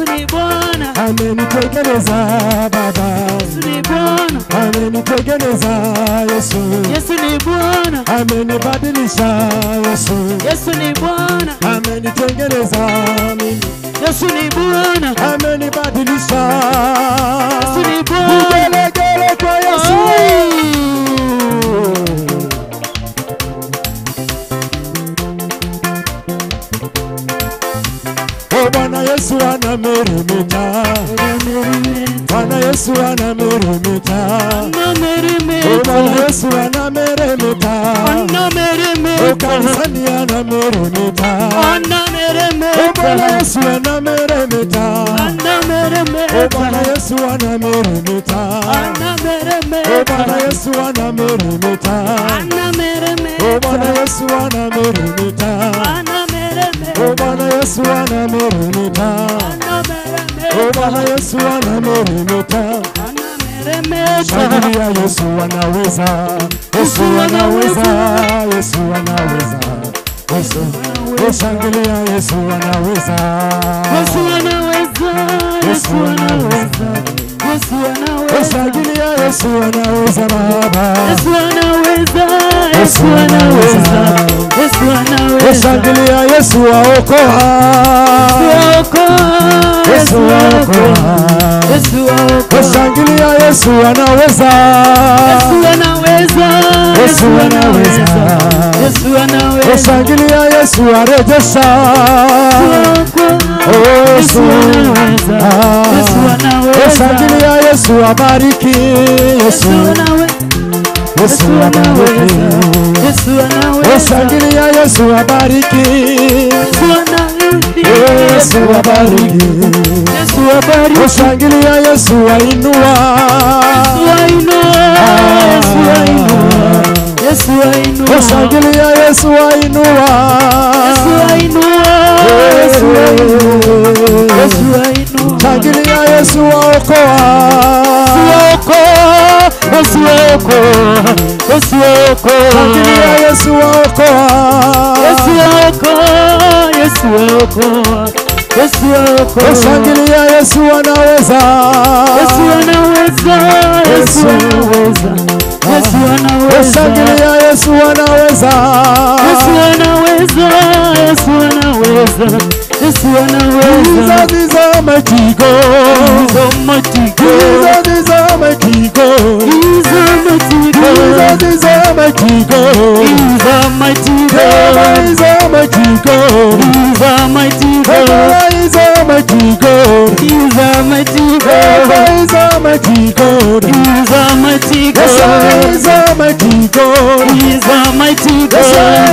Yesu ni Bwana, amenitengeneza Baba. Yesu ni Bwana, amenitengeneza Yesu. Yesu ni Bwana, amenibadilisha Yesu. Yesu ni Bwana, amenitengeneza mimi. Yesu ni Bwana, amenibadilisha. Yesu ni Bwana. Vigelegele kwa Yesu. Oh, Bwana Yesu anameremeta. Bwana Yesu anameremeta. Oh, Bwana Yesu anameremeta. Oh, kanisani anameremeta. Oh, Bwana Yesu anameremeta. Oh, Bwana Yesu anameremeta. Oh, Bwana Yesu anameremeta. Oh, Bwana Yesu anameremeta. Oh, Bwana Yesu anameremeta. Oh, Bwana Yesu anameremeta. Shangilia, Yesu anaweza. Yesu anaweza. Yesu anaweza. Yesu. Oh, shangilia, Yesu anaweza. Yesu anaweza. Yesu anaweza. Yesu anaweza. Oh, shangilia, Yesu anaweza Baba. Yesu anaweza. Yesu anaweza. Yesu anaweza. Oh, shangilia, Yesu aokoa. Yesu aokoa. Yesu aokoa. Yesu aokoa. Oh, shangilia, Yesu anaweza. Yesu anaweza. Yesu anaweza. Yesu anaweza. Oh, shangilia, Yesu arejesha. Oh, Yesu anaweza. Yesu anaweza. Oh, shangilia, Yesu abariki. Yesu anaweza. Yesu abariki. Yesu anaweza. Oh, shangilia, Yesu abariki. Yesu Yesu abariki. Yesu abariki. Oh, shangilia, Yesu ainua. Yesu ainua. Yesu ainua. Yesu ainua. Oh, shangilia, Yesu ainua. Yesu ainua. Yesu ainua. Yesu ainua. Shangilia, Yesu aokoa. Yesu aokoa. Yesu aokoa. Yesu aokoa. Shangilia, Yesu aokoa. Yesu aokoa. Yesu aokoa. Yesu aokoa. Oh, shangilia, Yesu anaweza. Yesu anaweza. Yesu anaweza. Yesu anaweza. Oh, shangilia, Yesu anaweza. Yesu anaweza. Yesu anaweza. Yesu anaweza. Jesus is a mighty God. He's a mighty God. Jesus is a mighty God. He's a mighty God. Jesus is a mighty God. He's a mighty God. He's a mighty God. He's a mighty God. He's a mighty God. He's a mighty God. He's a mighty God. He's a mighty God. He's a mighty God. He's a mighty God.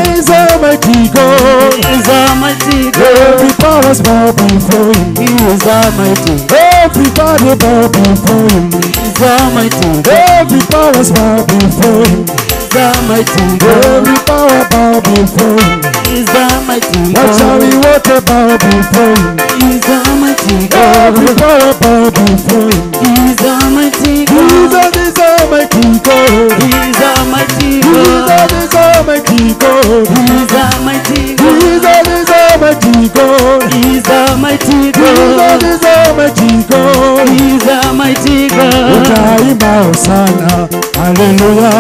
He's a mighty God. He's a mighty God. Every power's bow before him. He is a mighty. Everybody bow before him. He's a mighty God. Every power's bow before him. He's a mighty God. Every power bow before him. He's a mighty God. Wachawi wote bow before him. He's a mighty God. Every power bow before him. He's a mighty God. Jesus is a mighty God. He's a mighty God. Jesus is a mighty God. He's a mighty God. Jesus is a mighty God. He's a mighty God. Jesus is a mighty God. He's a mighty God. Utaimba hosana, haleluya.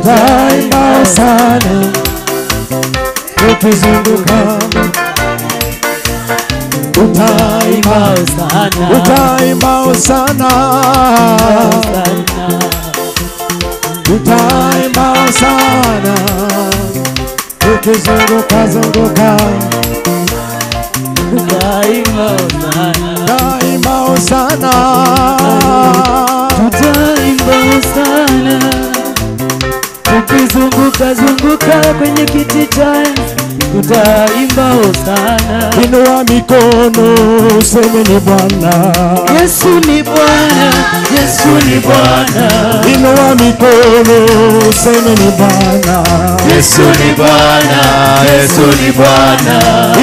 Utaimba hosana ukizunguka. Utaimba hosana. Utaimba hosana. Utaimba hosana ukizunguka zunguka. Utaimba hosana. Utaimba hosana. Utaimba hosana ukizunguka zunguka kwenye kiti cha enzi. Tutaimba hosana. Inua mikono useme ni Bwana. Yesu ni Bwana. Yesu ni Bwana. Inua mikono useme ni Bwana. Yesu ni Bwana. Yesu ni Bwana.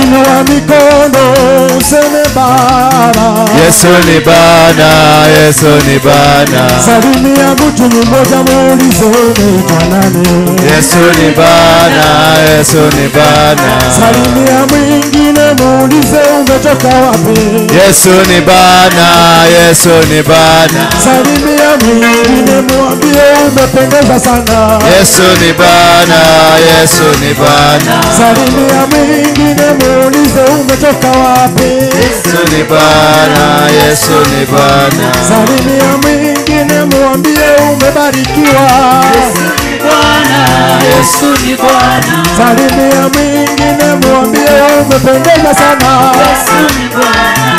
Inua mikono useme Baba. Yesu Yesu ni Bwana, Yesu ni Bwana. Salimia mtu mmoja muulize unaitwa nani. Yesu ni Bwana, Yesu ni Bwana. Salimia mwingine muulize umetoka wapi. Yesu ni Bwana, Yesu ni Bwana. Salimia mwingine mwambie umependeza sana. Yesu ni Bwana, Yesu ni Bwana. Salimia mwingine muulize umetoka wapi. Yesu ni Bwana, Yesu ni Bwana. Salimia mwingine mwambie umebarikiwa. Yesu ni Bwana, Yesu ni Bwana. Salimia mwingine mwambie umependeza sana. Yesu ni Bwana,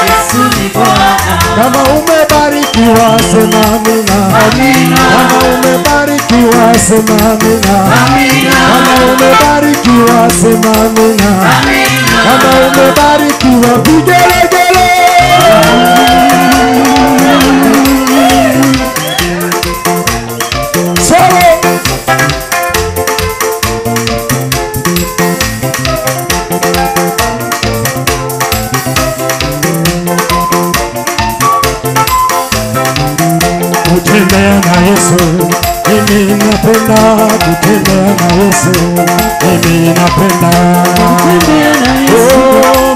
Yesu ni Bwana. Kama umebarikiwa sema amina. Amina. Kama umebarikiwa sema amina. Amina. Kama umebarikiwa sema amina. Amina. Kama umebarikiwa vigelegele. Solo. Kutembea na Yesu, mimi napenda kutembea na Yesu, mimi napenda kutembea na Yesu,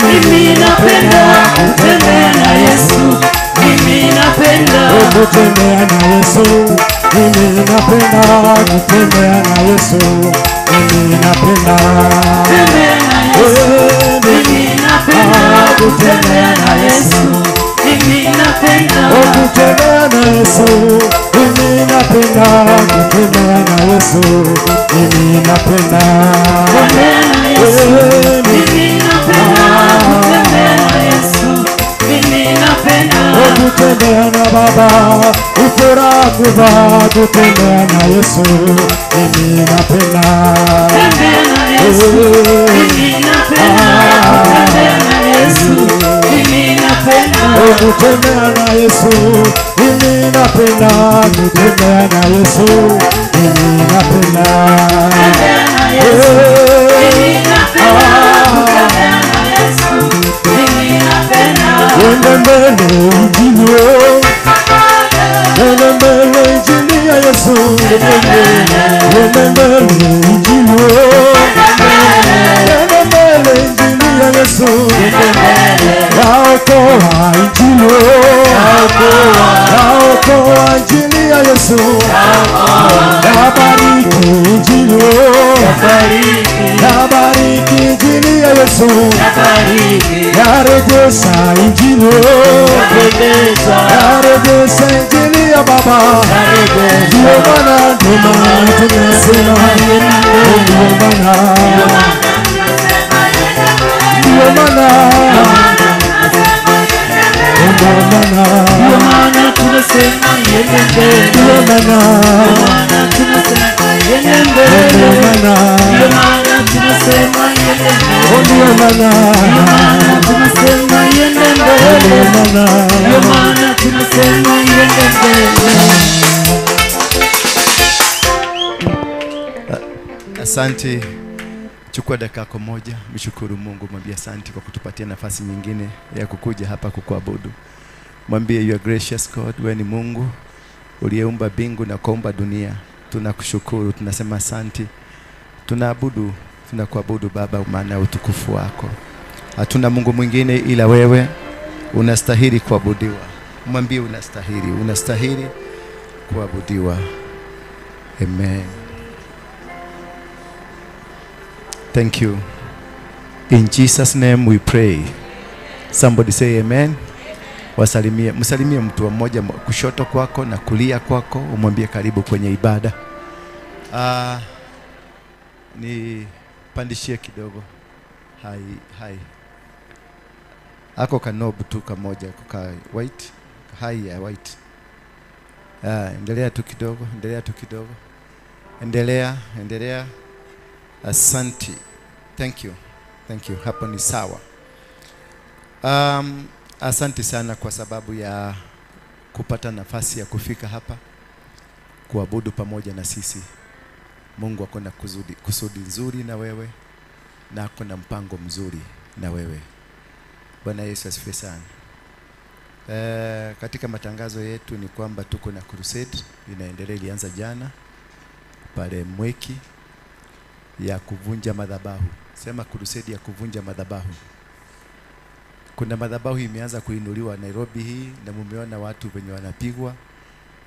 mimi napenda kutembea na Yesu, mimi napenda kutembea na Yesu, mimi napenda kutembea na Yesu, mimi napenda kutembea na Yesu, mimi napenda kutembea na Yesu, mimi napenda kutembea na Yesu, mimi napenda kutembea na Yesu, mimi napenda kutembea na Yesu, mimi napenda kutembea na Yesu, mimi napenda kutembea na Baba, ifuraha kubwa kutembea na Yesu, mimi napenda kutembea na Yesu, mimi napenda kutembea na Yesu, mimi napenda kutembea na Yesu, mimi napenda kutembea na Yesu, mimi napenda kutembea na Yesu, mimi napenda kutembea na Yesu, mimi napenda. Ende mbele injili, ende mbele injili ya Yesu, ende mbele injili, ende mbele injili ya Yesu, yaokoa injili, yaokoa injili ya Yesu, yabariki injili, yabariki injili ya Yesu, yarejesha injili, yarejesha injili ya Baba. Ndio maana tunasema, ndio maana, ndio maana, ndio maana, ndio maana tunasema yende mbele, ndio maana tunasema yende mbele, ndio maana, ndio maana tunasema yende mbele, ndio maana tunasema yende mbele, ndio maana tunasema yende mbele. Asante. Chukua dakika moja, mshukuru Mungu, mwambie asante kwa kutupatia nafasi nyingine ya kukuja hapa kukuabudu. Mwambie you are gracious God, wewe ni Mungu uliyeumba mbingu na kuumba dunia. Tunakushukuru, tunasema asante. Tunaabudu, tunakuabudu Baba, maana utukufu wako. Hatuna Mungu mwingine ila wewe, unastahili kuabudiwa. Mwambie unastahili, unastahili kuabudiwa. Amen. Thank you. In Jesus name we pray. Somebody say amen. Wasalimie, msalimie mtu mmoja kushoto kwako na kulia kwako, umwambie karibu kwenye ibada. Ni pandishie kidogo. Hai hai. Ako kanob tu kamoja ka white, hai ya white. Endelea tu kidogo, endelea tu kidogo. Endelea, endelea. Asante. Thank you. Thank you. Hapo ni sawa. Asante sana kwa sababu ya kupata nafasi ya kufika hapa kuabudu pamoja na sisi. Mungu ako na kusudi nzuri na wewe, na ako na mpango mzuri na wewe. Bwana Yesu asifiwe sana. Katika matangazo yetu ni kwamba tuko na crusade inaendelea, ilianza jana pale Mweki ya kuvunja madhabahu. Sema crusade ya kuvunja madhabahu. Kuna madhabahu imeanza kuinuliwa Nairobi hii, na mumeona watu wenye wanapigwa,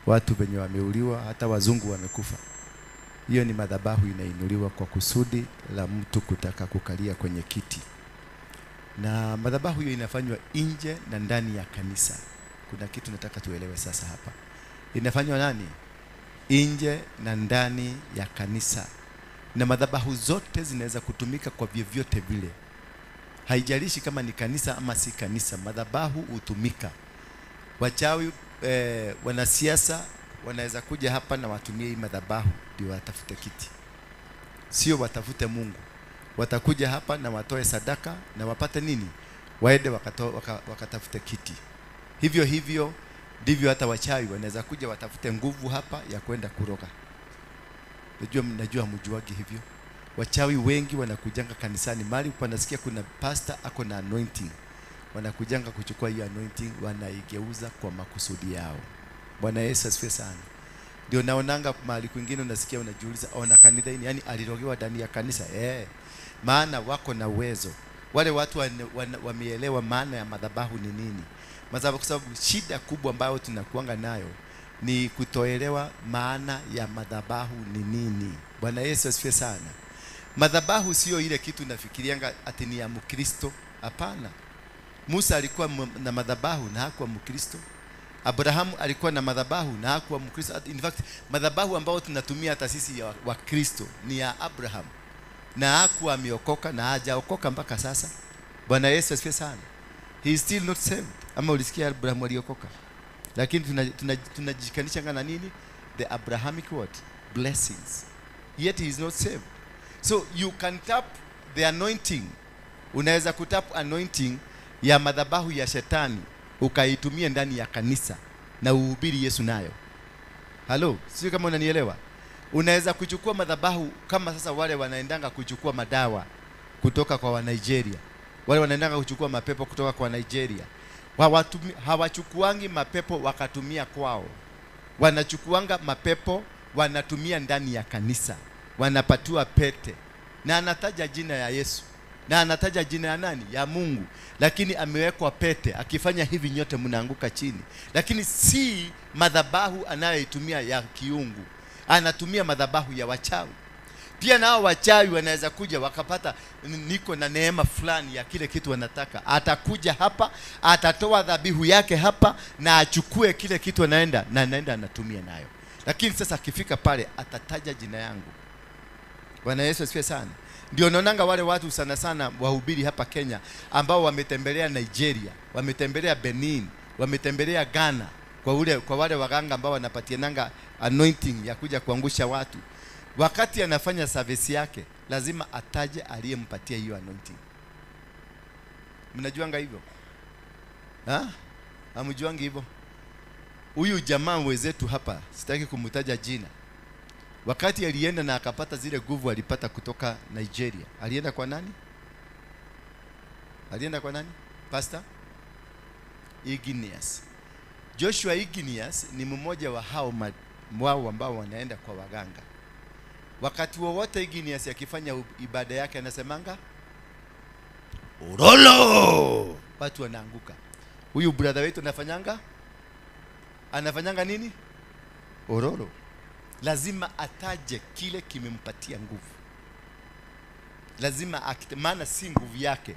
watu wenye wameuliwa, hata wazungu wamekufa. Hiyo ni madhabahu inainuliwa kwa kusudi la mtu kutaka kukalia kwenye kiti. Na madhabahu hiyo inafanywa nje na ndani ya kanisa. Kuna kitu nataka tuelewe sasa hapa. Inafanywa nani? Nje na ndani ya kanisa. Na madhabahu zote zinaweza kutumika kwa vyovyote vile. Haijalishi kama ni kanisa ama si kanisa, madhabahu hutumika. Wachawi, wanasiasa wanaweza kuja hapa na watumie hii madhabahu ndio watafute kiti. Sio watafute Mungu. Watakuja hapa na watoe sadaka na wapate nini? Waende wakatafute kiti. Hivyo hivyo ndivyo hata wachawi wanaweza kuja watafute nguvu hapa ya kwenda kuroga. Najua mjuagi hivyo. Wachawi wengi wanakujanga kanisani, mahali panasikia kuna pastor ako na anointing. Wanakujanga kuchukua hiyo anointing, wanaigeuza kwa makusudi yao. Bwana Yesu asifiwe sana. Ndio naonanga mahali kwingine unasikia unajiuliza, ona kanisa hili, yani alirogewa ndani ya kanisa. Maana wako na uwezo. Wale watu wameelewa maana ya madhabahu ni nini. Madhabahu, kwa sababu shida kubwa ambayo tunakuanga nayo ni kutoelewa maana ya madhabahu ni nini. Bwana Yesu asifiwe sana. Madhabahu sio ile kitu nafikirianga ati ni ya Mkristo. Hapana. Musa alikuwa na madhabahu na hakuwa Mkristo. Abrahamu alikuwa na madhabahu na hakuwa Mkristo. In fact, madhabahu ambayo tunatumia hata sisi ya Wakristo ni ya Abraham. Na hakuwa ameokoka na hajaokoka mpaka sasa. Bwana Yesu asifiwe sana. He is still not saved. Ama ulisikia Abraham aliokoka? Lakini tunajikanisha na nini? The Abrahamic what? Blessings. Yet he is not saved. So you can tap the anointing. Unaweza kutap anointing ya madhabahu ya shetani ukaitumia ndani ya kanisa na uhubiri Yesu nayo. Halo, sio kama unanielewa? Unaweza kuchukua madhabahu kama sasa wale wanaendanga kuchukua madawa kutoka kwa wa Nigeria. Wale wanaendanga kuchukua mapepo kutoka kwa Nigeria. Hawachukuangi mapepo wakatumia kwao. Wanachukuanga mapepo wanatumia ndani ya kanisa. Wanapatiwa pete. Na anataja jina ya Yesu. Na anataja jina ya nani? Ya Mungu. Lakini amewekwa pete. Akifanya hivi nyote mnaanguka chini. Lakini si madhabahu anayoitumia ya kiungu. Anatumia madhabahu ya wachawi. Pia nao wachawi wanaweza kuja wakapata niko na neema fulani ya kile kitu wanataka. Atakuja hapa, atatoa dhabihu yake hapa na achukue kile kitu anaenda na anaenda anatumia nayo. Lakini sasa akifika pale atataja jina yangu. Bwana Yesu asifiwe sana. Ndio naonanga wale watu sana sana wahubiri hapa Kenya ambao wametembelea Nigeria, wametembelea Benin, wametembelea Ghana, kwa wale waganga ambao wanapatiananga anointing ya kuja kuangusha watu. Wakati anafanya service yake lazima ataje aliyempatia hiyo anointing. Mnajuanga hivyo? Ha? Hamjuangi hivyo? Huyu jamaa wenzetu hapa, sitaki kumtaja jina. Wakati alienda na akapata zile nguvu alipata kutoka Nigeria, alienda kwa nani? Alienda kwa nani? Pastor Ignius. Joshua Ignius ni mmoja wa hao wao ambao wanaenda kwa waganga. Wakati wowote Ignius akifanya ibada yake anasemanga Orolo, watu wanaanguka. Huyu brother wetu anafanyanga nini? Orolo. Lazima ataje kile kimempatia nguvu. Lazima, maana si nguvu yake,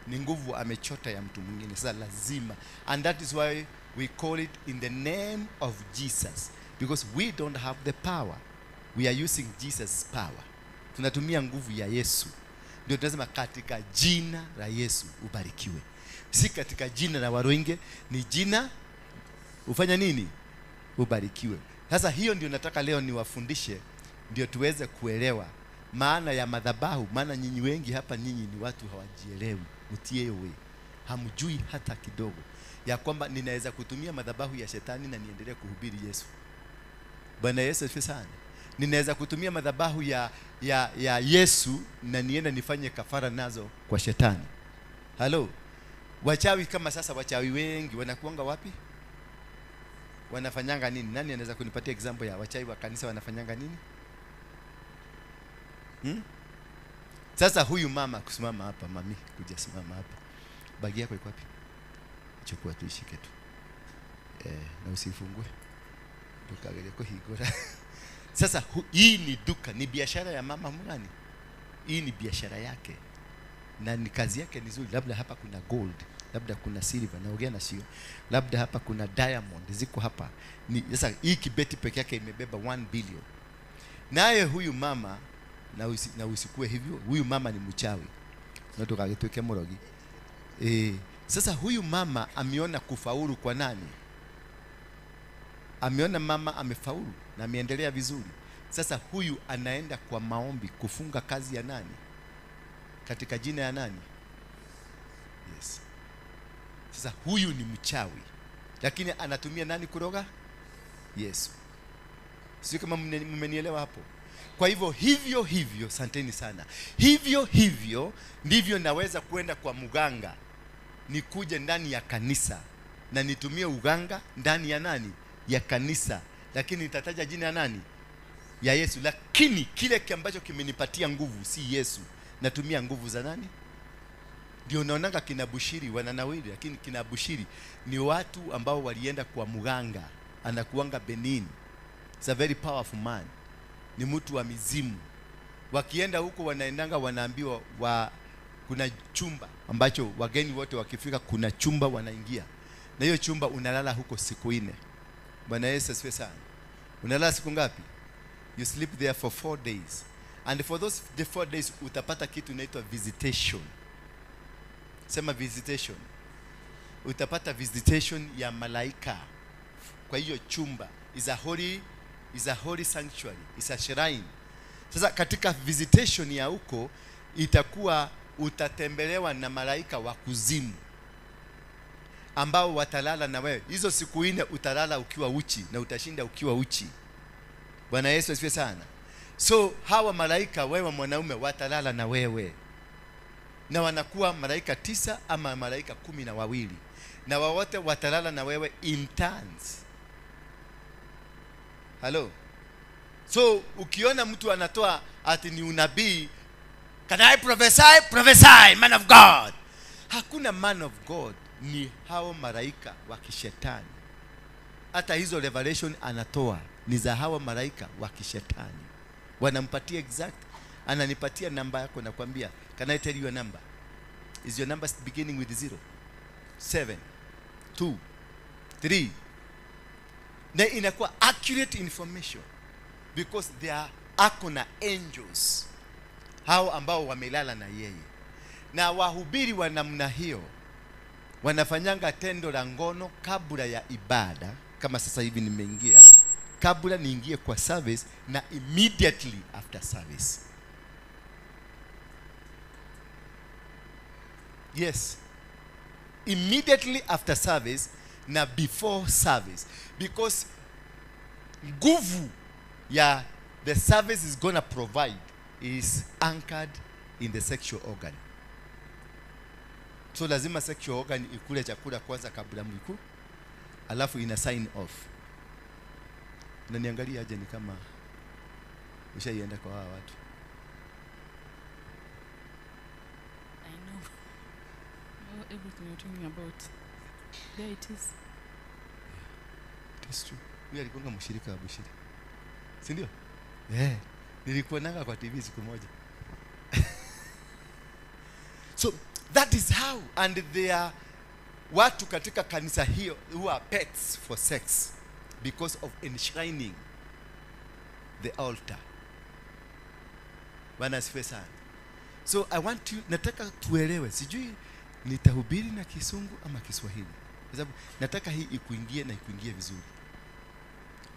ni nguvu amechota ya mtu mwingine. Sasa lazima, and that is why we call it in the name of Jesus, because we don't have the power. We are using Jesus' power. Tunatumia nguvu ya Yesu. Ndio tunasema katika jina la Yesu ubarikiwe. Si katika jina la Waruinge, ni jina ufanya nini? Ubarikiwe. Sasa hiyo ndio nataka leo niwafundishe, ndio tuweze kuelewa maana ya madhabahu. Maana nyinyi wengi hapa, nyinyi ni watu hawajielewi, mtiewe, hamjui hata kidogo ya kwamba ninaweza kutumia madhabahu ya shetani na niendelee kuhubiri Yesu. Bwana Yesu asifiwe sana. Ninaweza kutumia madhabahu ya Yesu na niende nifanye kafara nazo kwa shetani. Hello. Wachawi kama sasa, wachawi wengi wanakuanga wapi? Wanafanyanga nini? Nani anaweza kunipatia example ya wachawi wa kanisa wanafanyanga nini? Sasa huyu mama kusimama hapa, mami kuja simama hapa. Bagi yako iko wapi? Chukua tu, ishike tu. Na usifungue. Duka lile kuhigura. Sasa hii ni duka, ni biashara ya mama mgani? Hii ni biashara yake. Na ni kazi yake ni nzuri. Labda hapa kuna gold, labda kuna silver, naongea na sio. Labda hapa kuna diamond ziko hapa. Ni sasa hii kibeti peke yake imebeba 1 billion. Naye huyu mama, na usikue hivyo, huyu mama ni mchawi. Natoka gituke murogi. Sasa huyu mama ameona kufaulu kwa nani? Ameona mama amefaulu na ameendelea vizuri. Sasa huyu anaenda kwa maombi kufunga kazi ya nani? Katika jina ya nani? Yes. Sasa huyu ni mchawi, lakini anatumia nani kuroga? Yesu. Sio kama mmenielewa hapo. Kwa hivyo hivyo hivyo, santeni sana. Hivyo hivyo ndivyo naweza kwenda kwa muganga, nikuje ndani ya kanisa na nitumie uganga ndani ya nani? Ya kanisa, lakini nitataja jina ya nani? Ya Yesu. Lakini kile ambacho kimenipatia nguvu si Yesu, natumia nguvu za nani? Ndio naonanga kina Bushiri wananawiri, lakini kina Bushiri ni watu ambao walienda kwa muganga, anakuanga Benin. It's a very powerful man. Ni mtu wa mizimu. Wakienda huko wanaendanga wanaambiwa kuna chumba ambacho wageni wote wakifika kuna chumba wanaingia. Na hiyo chumba unalala huko siku 4. Bwana Yesu asifiwe sana. Unalala siku ngapi? You sleep there for 4 days. And for those the 4 days utapata kitu inaitwa visitation. Sema visitation. Utapata visitation ya malaika. Kwa hiyo chumba is a holy sanctuary, is a shrine. Sasa katika visitation ya huko itakuwa utatembelewa na malaika wa kuzimu ambao watalala na wewe. Hizo siku 4 utalala ukiwa uchi na utashinda ukiwa uchi. Bwana Yesu asifiwe sana. So hawa malaika, wewe mwanaume, watalala na wewe. Na wanakuwa malaika 9 ama malaika 12. Na wote watalala na wewe in turns. Hello. So ukiona mtu anatoa ati ni unabii, can I prophesy? Prophesy, man of God. Hakuna man of God, ni hao malaika wa kishetani. Hata hizo revelation anatoa ni za hawa malaika wa kishetani. Wanampatia exact, ananipatia namba yako na kuambia, can I tell you a number? Is your number beginning with 0? 7 2 3. Na inakuwa accurate information because they are akona angels, hao ambao wamelala na yeye. Na wahubiri wa namna hiyo wanafanyanga tendo la ngono kabla ya ibada, kama sasa hivi nimeingia, kabla niingie kwa service na immediately after service. Yes. Immediately after service na before service, because nguvu ya the service is gonna provide is anchored in the sexual organ. So lazima sexual organ ikule chakula kwanza kabla mwiku, alafu ina sign off. Na niangalia aje ni kama ushaienda kwa hawa watu. I know everything you're talking about. There it is. It is true. Huyu alikuwa mshirika wa Bushiri. Si ndio? Nilikuwa nanga kwa TV siku moja. So that is how, and they are watu katika kanisa hiyo who are pets for sex because of enshrining the altar. Bwana asifiwe sana. So I want you, nataka tuelewe, sijui nitahubiri na Kisungu ama Kiswahili, kwa sababu nataka hii ikuingie na ikuingie vizuri.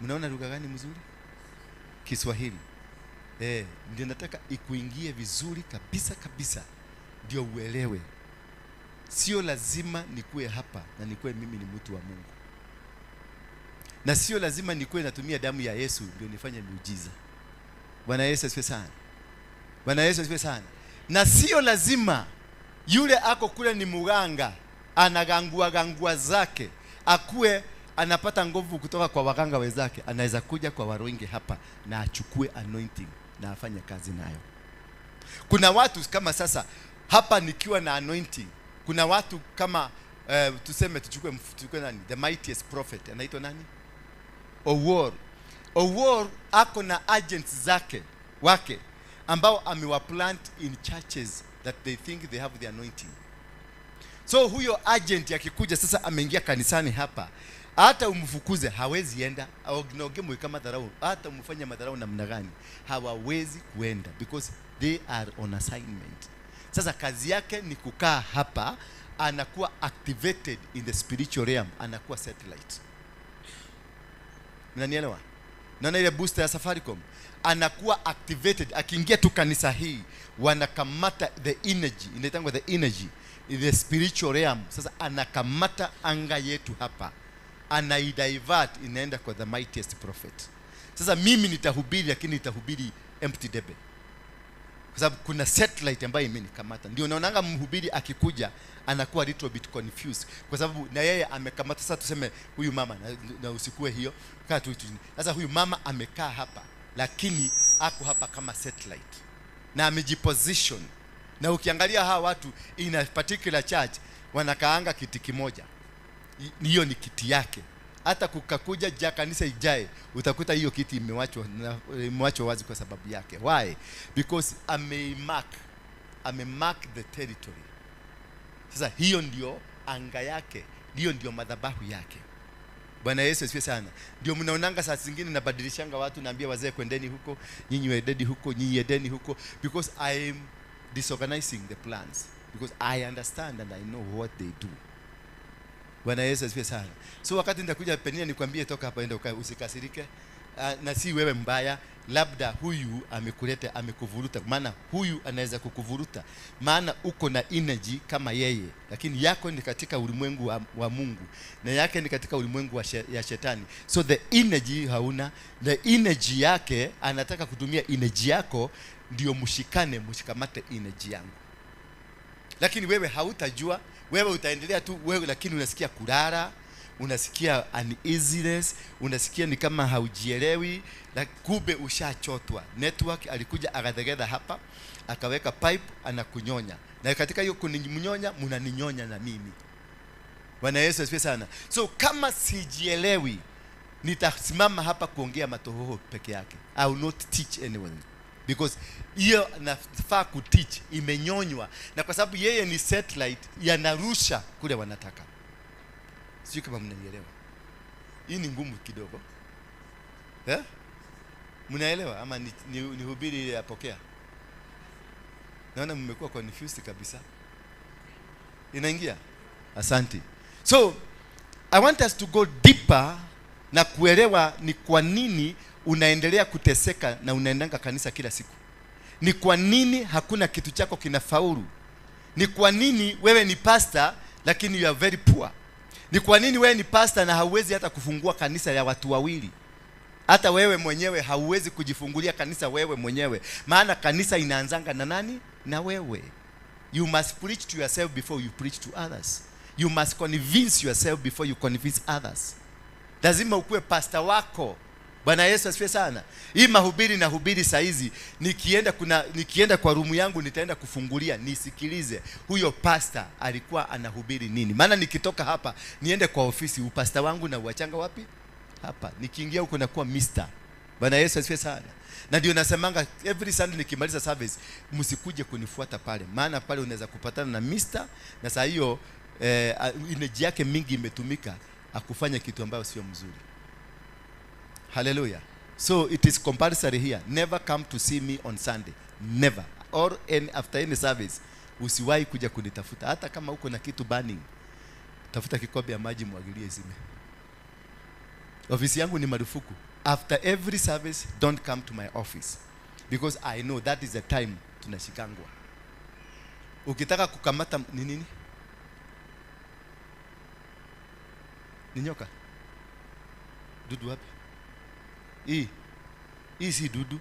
Mnaona lugha gani mzuri? Kiswahili. Ndio nataka ikuingie vizuri kabisa kabisa, ndio uelewe. Sio lazima nikuwe hapa na nikuwe mimi ni mtu wa Mungu. Na sio lazima nikuwe natumia damu ya Yesu ndio nifanye miujiza. Bwana Yesu asifiwe sana. Bwana Yesu asifiwe sana. Na sio lazima yule ako kule ni muganga anagangua gangua zake, akue anapata nguvu kutoka kwa waganga wenzake, anaweza kuja kwa Waruinge hapa na achukue anointing na afanye kazi nayo. Kuna watu kama sasa hapa nikiwa na anointing, kuna watu kama tuseme tuchukue nani? The mightiest prophet anaitwa nani? Owuor. Owuor ako na agents zake wake ambao amewaplant in churches that they think they have the anointing. So huyo agent akikuja sasa ameingia kanisani hapa, hata umfukuze hawezi enda, au kama dharau, hata umfanye madharau namna gani, hawawezi kuenda because they are on assignment. Sasa kazi yake ni kukaa hapa, anakuwa activated in the spiritual realm, anakuwa satellite. Mnanielewa? Naona ile booster ya Safaricom, anakuwa activated. Akiingia tu kanisa hii, wanakamata the energy, inaitangwa the energy in the spiritual realm. Sasa anakamata anga yetu hapa, anaidivert, inaenda kwa the mightiest prophet. Sasa mimi nitahubiri, lakini nitahubiri empty debe, kwa sababu kuna satellite ambayo imenikamata. Ndio unaonanga mhubiri akikuja anakuwa little bit confused, kwa sababu na yeye amekamata. Sasa tuseme huyu mama na usikue hiyo, kaa tu. Sasa huyu mama amekaa hapa, lakini ako hapa kama satellite na amejiposition. Na ukiangalia hawa watu in a particular church wanakaanga kiti kimoja, hiyo ni kiti yake. Hata kukakuja ja kanisa ijae, utakuta hiyo kiti imewachwa wazi kwa sababu yake. Why? Because amemark the territory. Sasa hiyo ndio anga yake, hiyo ndio madhabahu yake. Bwana Yesu asifiwe sana. Ndio mnaonanga saa zingine nabadilishanga watu, naambia wazee kwendeni huko, nyinyi waendeni huko, nyinyi endeni huko, because I am disorganizing the plans, because I understand and I know what they do. Bwana Yesu asifiwe sana. So wakati nitakuja Penina nikwambie toka hapa enda usikasirike. Na si wewe mbaya, labda huyu amekuleta, amekuvuruta. Maana huyu anaweza kukuvuruta, maana uko na energy kama yeye, lakini yako ni katika ulimwengu wa Mungu na yake ni katika ulimwengu ya shetani. So the energy hauna, the energy yake anataka kutumia energy yako ndio mshikane, mshikamate energy yangu. Lakini wewe hautajua, wewe utaendelea tu wewe, lakini unasikia kulala, unasikia uneasiness, unasikia ni kama haujielewi, kumbe ushachotwa. Network alikuja akategeza hapa, akaweka pipe, anakunyonya. Na katika hiyo kuninyonya, mnaninyonya na mimi. Bwana Yesu asifiwe sana. So kama sijielewi, nitasimama hapa kuongea matohoho peke yake. I will not teach anyone. Because hiyo nafaa kuteach imenyonywa, na kwa sababu yeye ni satellite, yanarusha kule wanataka. Sio kama mnanielewa. Hii ni ngumu kidogo. Eh? Mnaelewa ama ni hubiri ile yapokea? Naona mmekuwa confused kabisa. Inaingia? Asante. So I want us to go deeper na kuelewa ni kwa nini unaendelea kuteseka na unaendanga kanisa kila siku. Ni kwa nini hakuna kitu chako kinafaulu? Ni kwa nini wewe ni pastor lakini you are very poor? Ni kwa nini wewe ni pastor na hauwezi hata kufungua kanisa ya watu wawili? Hata wewe mwenyewe hauwezi kujifungulia kanisa wewe mwenyewe. Maana kanisa inaanzanga na nani? Na wewe. You must preach to yourself before you preach to others. You must convince yourself before you convince others. Lazima ukuwe pastor wako. Bwana Yesu asifiwe sana. Hii mahubiri na hubiri saa hizi, nikienda kwa rumu yangu nitaenda kufungulia nisikilize huyo pastor alikuwa anahubiri nini. Maana nikitoka hapa niende kwa ofisi, upasta wangu na uachanga wapi? Hapa. Nikiingia huko nakuwa mister. Bwana Yesu asifiwe sana. Na ndio nasemanga every Sunday nikimaliza service, msikuje kunifuata pale. Maana pale unaweza kupatana na mister, na saa hiyo energy yake mingi imetumika akufanya kitu ambayo sio mzuri. Hallelujah. So it is compulsory here. Never come to see me on Sunday. Never. Or after any service. Usiwahi kuja kunitafuta. Hata kama uko na kitu burning, tafuta kikombe ya maji mwagilie zime. Ofisi yangu ni marufuku. After every service, don't come to my office. Because I know that is the time tunashikangwa. Ukitaka kukamata ni nini? Ni nyoka? Dudu wapi? Hii si dudu.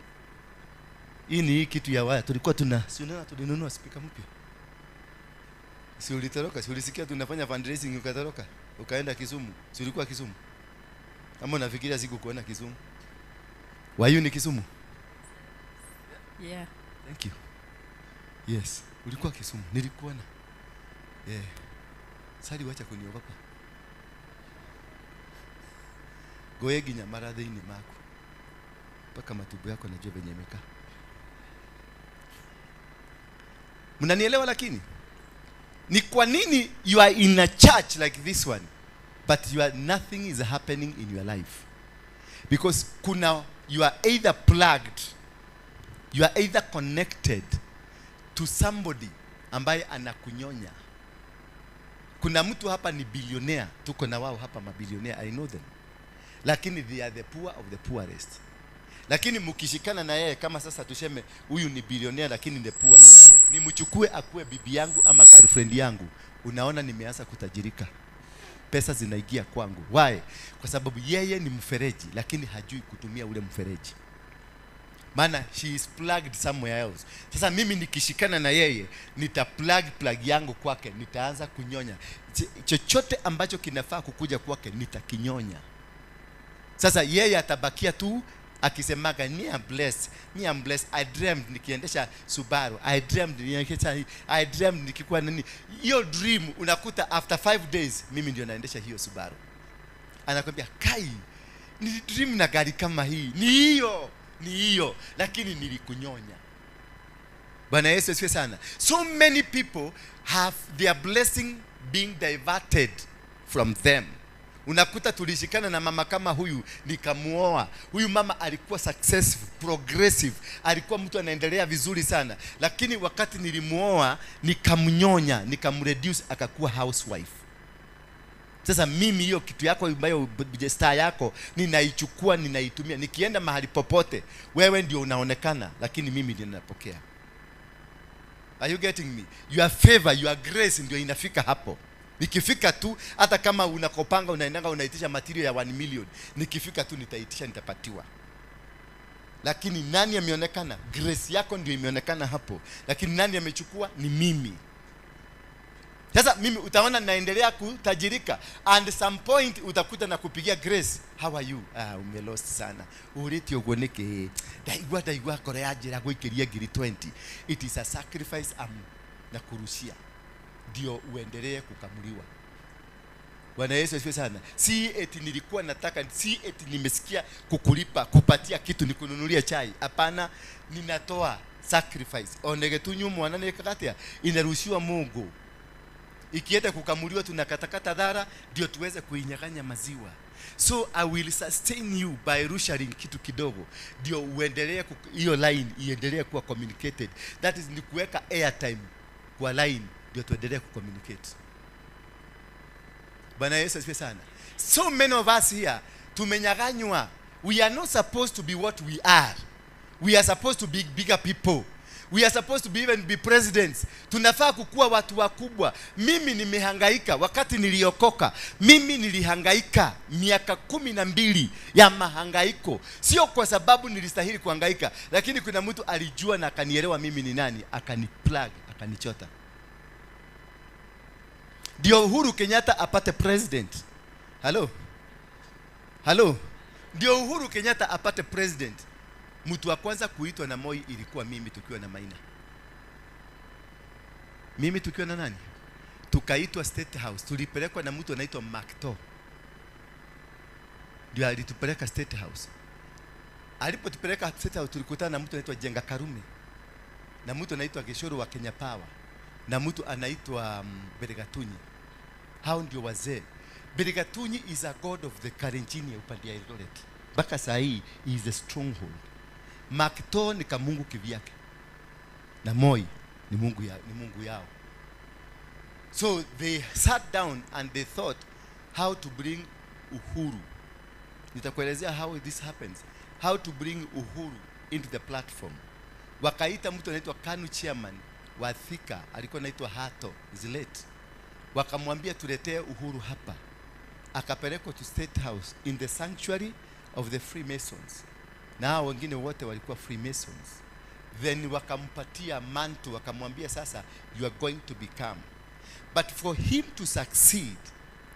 Hii ni kitu ya waya. Tulikuwa tuna, si unaona tulinunua speaker mpya. Si ulitoroka, si ulisikia tunafanya fundraising ukatoroka, ukaenda Kisumu. Si ulikuwa Kisumu? Ama unafikiria sikukuona Kisumu? Were you in Kisumu? Yeah. Thank you. Yes, ulikuwa Kisumu, nilikuona. Yeah. Sali, wacha kuniogopa. Goye ginya mara thĩinĩ maku. Mpaka matumbo yako najua venye imekaa. Mnanielewa lakini? Ni kwa nini you are in a church like this one, but you are nothing is happening in your life? Because kuna you are either plugged, you are either connected to somebody ambaye anakunyonya. Kuna mtu hapa ni billionaire, tuko na wao hapa mabilionaire, I know them. Lakini they are the poor of the poorest. Lakini mkishikana na yeye, kama sasa tuseme huyu ni billionaire lakini ni poor, nimchukue akuwe bibi yangu ama girlfriend yangu, unaona nimeanza kutajirika. Pesa zinaingia kwangu. Why? Kwa sababu yeye ni mfereji lakini hajui kutumia ule mfereji. Maana she is plugged somewhere else. Sasa mimi nikishikana na yeye, nita plug yangu kwake, nitaanza kunyonya. Chochote ambacho kinafaa kukuja kwake nitakinyonya. Sasa yeye atabakia tu akisemaga ni am blessed, ni am blessed. I dreamed nikiendesha Subaru, I dreamed nikiendesha, I dreamed nikikuwa nini. Hiyo dream unakuta after 5 days mimi ndio naendesha hiyo Subaru. Anakwambia kai, ni dream na gari kama hii. Ni hiyo, ni hiyo, lakini nilikunyonya. Bwana Yesu asifiwe sana. So many people have their blessing being diverted from them. Unakuta tulishikana na mama kama huyu, nikamuoa. Huyu mama alikuwa successful, progressive, alikuwa mtu anaendelea vizuri sana. Lakini wakati nilimuoa, nikamnyonya, nikamreduce, akakuwa housewife. Sasa mimi hiyo kitu yako ambayo star yako ninaichukua, ninaitumia. Nikienda mahali popote, wewe ndio unaonekana, lakini mimi ndio ninapokea. Are you getting me? Your favor, your grace ndio inafika hapo. Nikifika tu, hata kama unakopanga unaendanga unaitisha material ya 1 million, nikifika tu nitaitisha, nitapatiwa. Lakini nani ameonekana? Grace yako ndio imeonekana hapo. Lakini nani amechukua? Ni mimi. Sasa mimi utaona naendelea kutajirika, and some point utakuta na kupigia Grace, how are you? Ah, umelost sana. Uriti ugoneke. Ndaigua ndaigua kore ya njira guikiria ngiri 20. It is a sacrifice am na kurushia. Ndio uendelee kukamuliwa. Bwana Yesu asifiwe sana. Si eti nilikuwa nataka, si eti nimesikia kukulipa, kupatia kitu nikununulia chai. Hapana, ninatoa sacrifice. Onege tu nyumu wanane kakatia inarushiwa Mungu. Ikienda kukamuliwa tunakatakata dhara ndio tuweze kuinyang'anya maziwa. So I will sustain you by rusharing kitu kidogo ndio uendelee hiyo line iendelee kuwa communicated. That is ni kuweka airtime kwa line ndio tuendelee kucommunicate. Bwana Yesu asifiwe sana. So many of us here tumenyang'anywa. We are not supposed to be what we are. We are supposed to be bigger people. We are supposed to be even be presidents. Tunafaa kukua watu wakubwa. Mimi nimehangaika wakati niliokoka. Mimi nilihangaika miaka 12 ya mahangaiko. Sio kwa sababu nilistahili kuhangaika, lakini kuna mtu alijua na akanielewa mimi ni nani, akaniplug, akanichota. Ndio Uhuru Kenyatta apate president. Hello? Hello? Ndio Uhuru Kenyatta apate president. Mtu wa kwanza kuitwa na Moi ilikuwa mimi tukiwa na Maina. Mimi tukiwa na nani? Tukaitwa State House. Tulipelekwa na mtu anaitwa Makto. Ndio alitupeleka State House. Alipotupeleka State House tulikutana na mtu anaitwa Jenga Karume. Na mtu anaitwa Geshoro wa Kenya Power. Na mtu anaitwa Beregatunyi. Hao ndio wazee. Beregatunyi is a god of the Kalenjin ya upande ya Eldoret. Mpaka saa hii is a stronghold. Makto ni kamungu kivyake. Na Moi ni mungu ya, ni mungu yao. So they sat down and they thought how to bring Uhuru. Nitakuelezea how this happens. How to bring Uhuru into the platform. Wakaita mtu anaitwa KANU chairman wa Thika, alikuwa anaitwa Hato, is late. Wakamwambia tuletee Uhuru hapa. Akapelekwa to State House in the sanctuary of the Freemasons. Na hao wengine wote walikuwa Freemasons. Then wakampatia manto, wakamwambia sasa you are going to become. But for him to succeed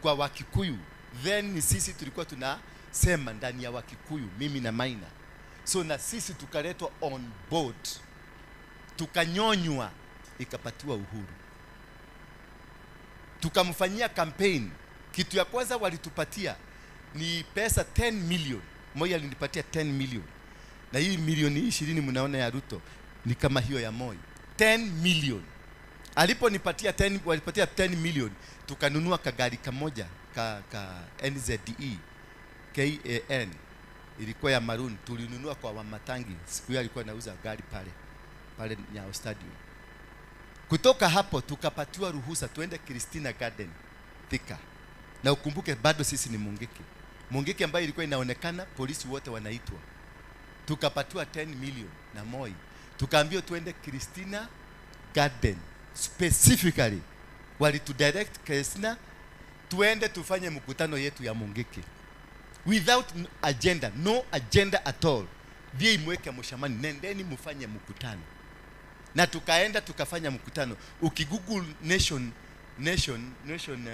kwa Wakikuyu, then ni sisi tulikuwa tunasema ndani ya Wakikuyu, mimi na Maina. So na sisi tukaletwa on board, tukanyonywa, ikapatiwa Uhuru. Tukamfanyia campaign. Kitu ya kwanza walitupatia ni pesa 10 million. Moi alinipatia 10 million. Na hii milioni 20 mnaona ya Ruto ni kama hiyo ya Moi. 10 million. Aliponipatia 10, walipatia 10 million, tukanunua kagari kamoja ka NZE KAN, ilikuwa ya maroon, tulinunua kwa Wamatangi. Siku hiyo alikuwa anauza gari pale Nyayo Stadium. Kutoka hapo tukapatiwa ruhusa tuende Christina Garden Thika. Na ukumbuke bado sisi ni Mungiki. Mungiki ambayo ilikuwa inaonekana polisi wote wanaitwa. Tukapatiwa 10 million na Moi. Tukaambiwa tuende Christina Garden. Specifically walitudirect Christina tuende tufanye mkutano yetu ya Mungiki. Without agenda, no agenda at all. Vie imweke mshamani, nendeni mfanye mkutano. Na tukaenda tukafanya mkutano. Ukigoogle Nation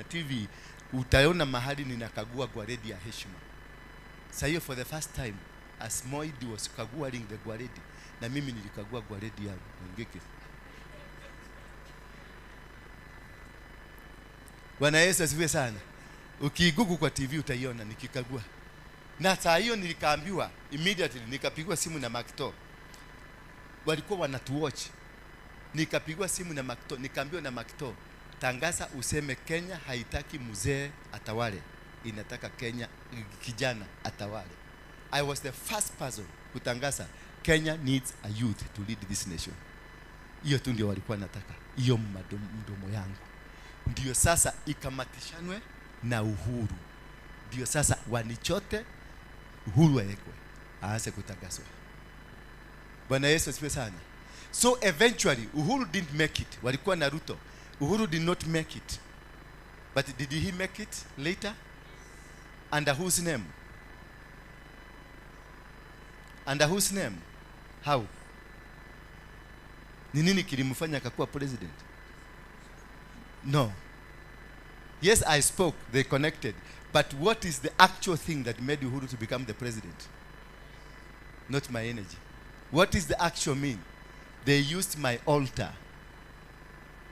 TV utaona mahali ninakagua gwaredi ya heshima. Sasa hiyo for the first time as Moi was kaguaring the gwaredi, na mimi nilikagua gwaredi ya Mungiki. Bwana Yesu asifiwe sana. Ukigugu kwa TV utaiona nikikagua. Na saa hiyo nilikaambiwa immediately, nikapigwa simu na Makto. Walikuwa wanatuwatch. Nikapigwa simu na Makto, nikaambiwa na Makto, tangaza useme Kenya haitaki mzee atawale, inataka Kenya kijana atawale. I was the first person kutangaza Kenya needs a youth to lead this nation. Hiyo tu ndio walikuwa nataka. Hiyo mdomo yangu. Ndio sasa ikamatishanwe na Uhuru. Ndio sasa wanichote, Uhuru aekwe, aanze kutangazwa. Bwana Yesu asifiwe sana. So eventually Uhuru didn't make it. Walikuwa na Ruto. Uhuru did not make it. But did he make it later? Under whose name? Under whose name? How? Ni nini kilimfanya akakuwa president? No. Yes, I spoke, they connected. But what is the actual thing that made Uhuru to become the president? Not my energy. What is the actual mean? They used my altar.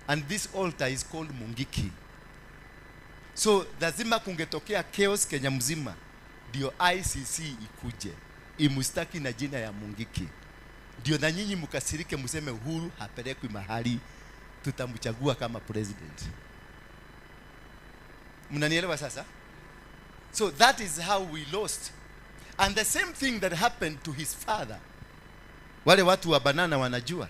And this altar is called Mungiki. So, lazima kungetokea chaos Kenya mzima, ndio ICC ikuje, imustaki na jina ya Mungiki. Ndio na nyinyi mukasirike museme Uhuru hapelekwi mahali, tutamchagua kama president. Mnanielewa sasa? So that is how we lost. And the same thing that happened to his father. Wale watu wa banana wanajua.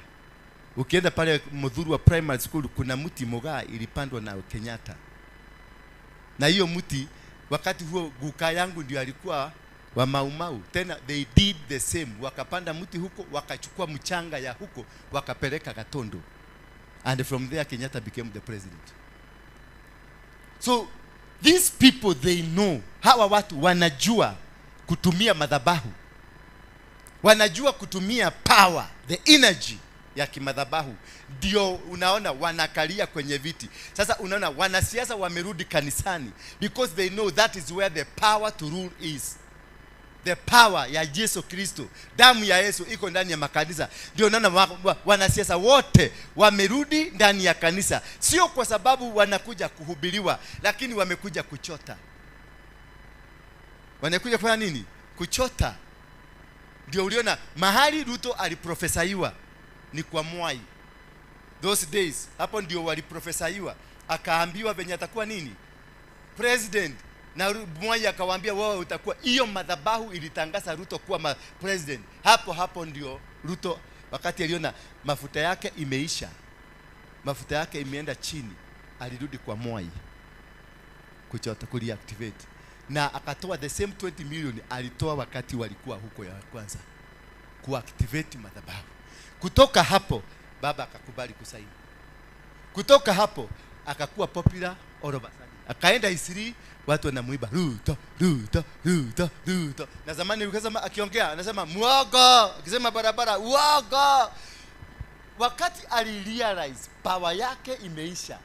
Ukienda pale Muthurwa Primary School kuna mti mogaa ilipandwa na Kenyatta. Na hiyo mti wakati huo guka yangu ndio alikuwa wa Mau Mau. Tena they did the same. Wakapanda mti huko, wakachukua mchanga ya huko, wakapeleka Gatondo. And from there Kenyatta became the president. So these people, they know. Hawa watu wanajua kutumia madhabahu. Wanajua kutumia power, the energy ya kimadhabahu. Ndio unaona wanakalia kwenye viti. Sasa unaona wanasiasa wamerudi kanisani because they know that is where the power to rule is. The power ya Yesu Kristo, damu ya Yesu iko ndani ya makanisa. Ndio unaona wanasiasa wote wamerudi ndani ya kanisa. Sio kwa sababu wanakuja kuhubiriwa, lakini wamekuja kuchota. Wanakuja kufanya nini? Kuchota. Ndio uliona mahali Ruto aliprofesaiwa ni kwa Mwai. Those days, hapo ndio waliprofesaiwa. Akaambiwa venye atakuwa nini? President. Na Mwai akawaambia wao utakuwa. Hiyo madhabahu ilitangaza Ruto kuwa president. Hapo hapo ndio Ruto wakati aliona mafuta yake imeisha, mafuta yake imeenda chini, alirudi kwa Mwai kuchota, kureactivate. Na akatoa the same 20 million alitoa wakati walikuwa huko ya kwanza kuactivate madhabahu. Kutoka hapo baba akakubali kusaini. Kutoka hapo akakuwa popular all over. Akaenda Isiri, watu wanamuiba Ruto, Ruto, Ruto, Ruto. Na zamani ukisema akiongea anasema muogo, akisema barabara uogo. Wakati alirealize power yake imeisha,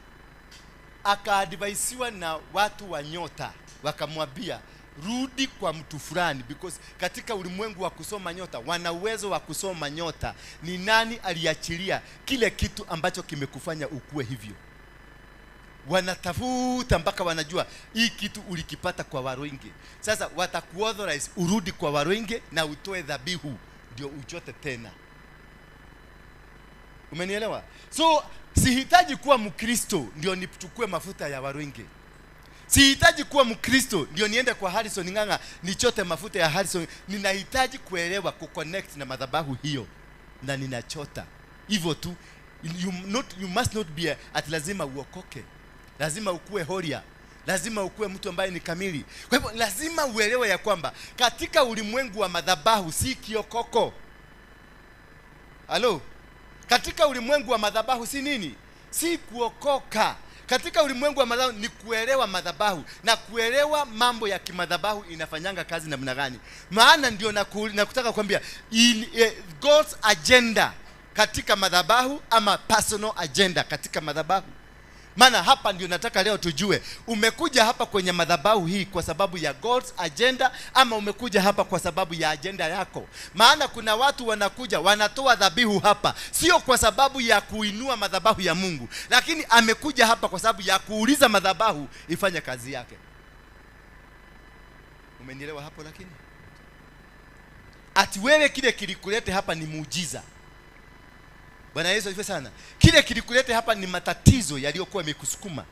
Akaadvaisiwa na watu wa nyota, wakamwambia rudi kwa mtu fulani, because katika ulimwengu wa kusoma nyota wana uwezo wa kusoma nyota ni nani aliachilia kile kitu ambacho kimekufanya ukue hivyo. Wanatafuta mpaka wanajua hii kitu ulikipata kwa Waruinge. Sasa watakuauthorize urudi kwa Waruinge na utoe dhabihu ndio uchote tena. Umenielewa? So sihitaji kuwa Mkristo ndio nichukue mafuta ya Waruinge. Sihitaji kuwa Mkristo ndio niende kwa Harrison Ng'ang'a nichote mafuta ya Harrison. Ninahitaji kuelewa, kuconnect na madhabahu hiyo, na ninachota hivyo tu. You must not be at lazima uokoke, lazima ukue holia, lazima ukue mtu ambaye ni kamili. Kwa hivyo lazima uelewe ya kwamba katika ulimwengu wa madhabahu si kiokoko. Halo? Katika ulimwengu wa madhabahu si nini? Si kuokoka. Katika ulimwengu wa madhabahu ni kuelewa madhabahu na kuelewa mambo ya kimadhabahu inafanyanga kazi namna gani. Maana ndio nakutaka kuambia God's agenda katika madhabahu ama personal agenda katika madhabahu. Maana hapa ndio nataka leo tujue, umekuja hapa kwenye madhabahu hii kwa sababu ya God's agenda ama umekuja hapa kwa sababu ya agenda yako. Maana kuna watu wanakuja wanatoa dhabihu hapa sio kwa sababu ya kuinua madhabahu ya Mungu, lakini amekuja hapa kwa sababu ya kuuliza madhabahu ifanye kazi yake. Umenielewa hapo? Lakini ati wewe kile kilikulete hapa ni muujiza. Bwana Yesu asifiwe sana. Kile kilikulete hapa ni matatizo yaliyokuwa yamekusukuma,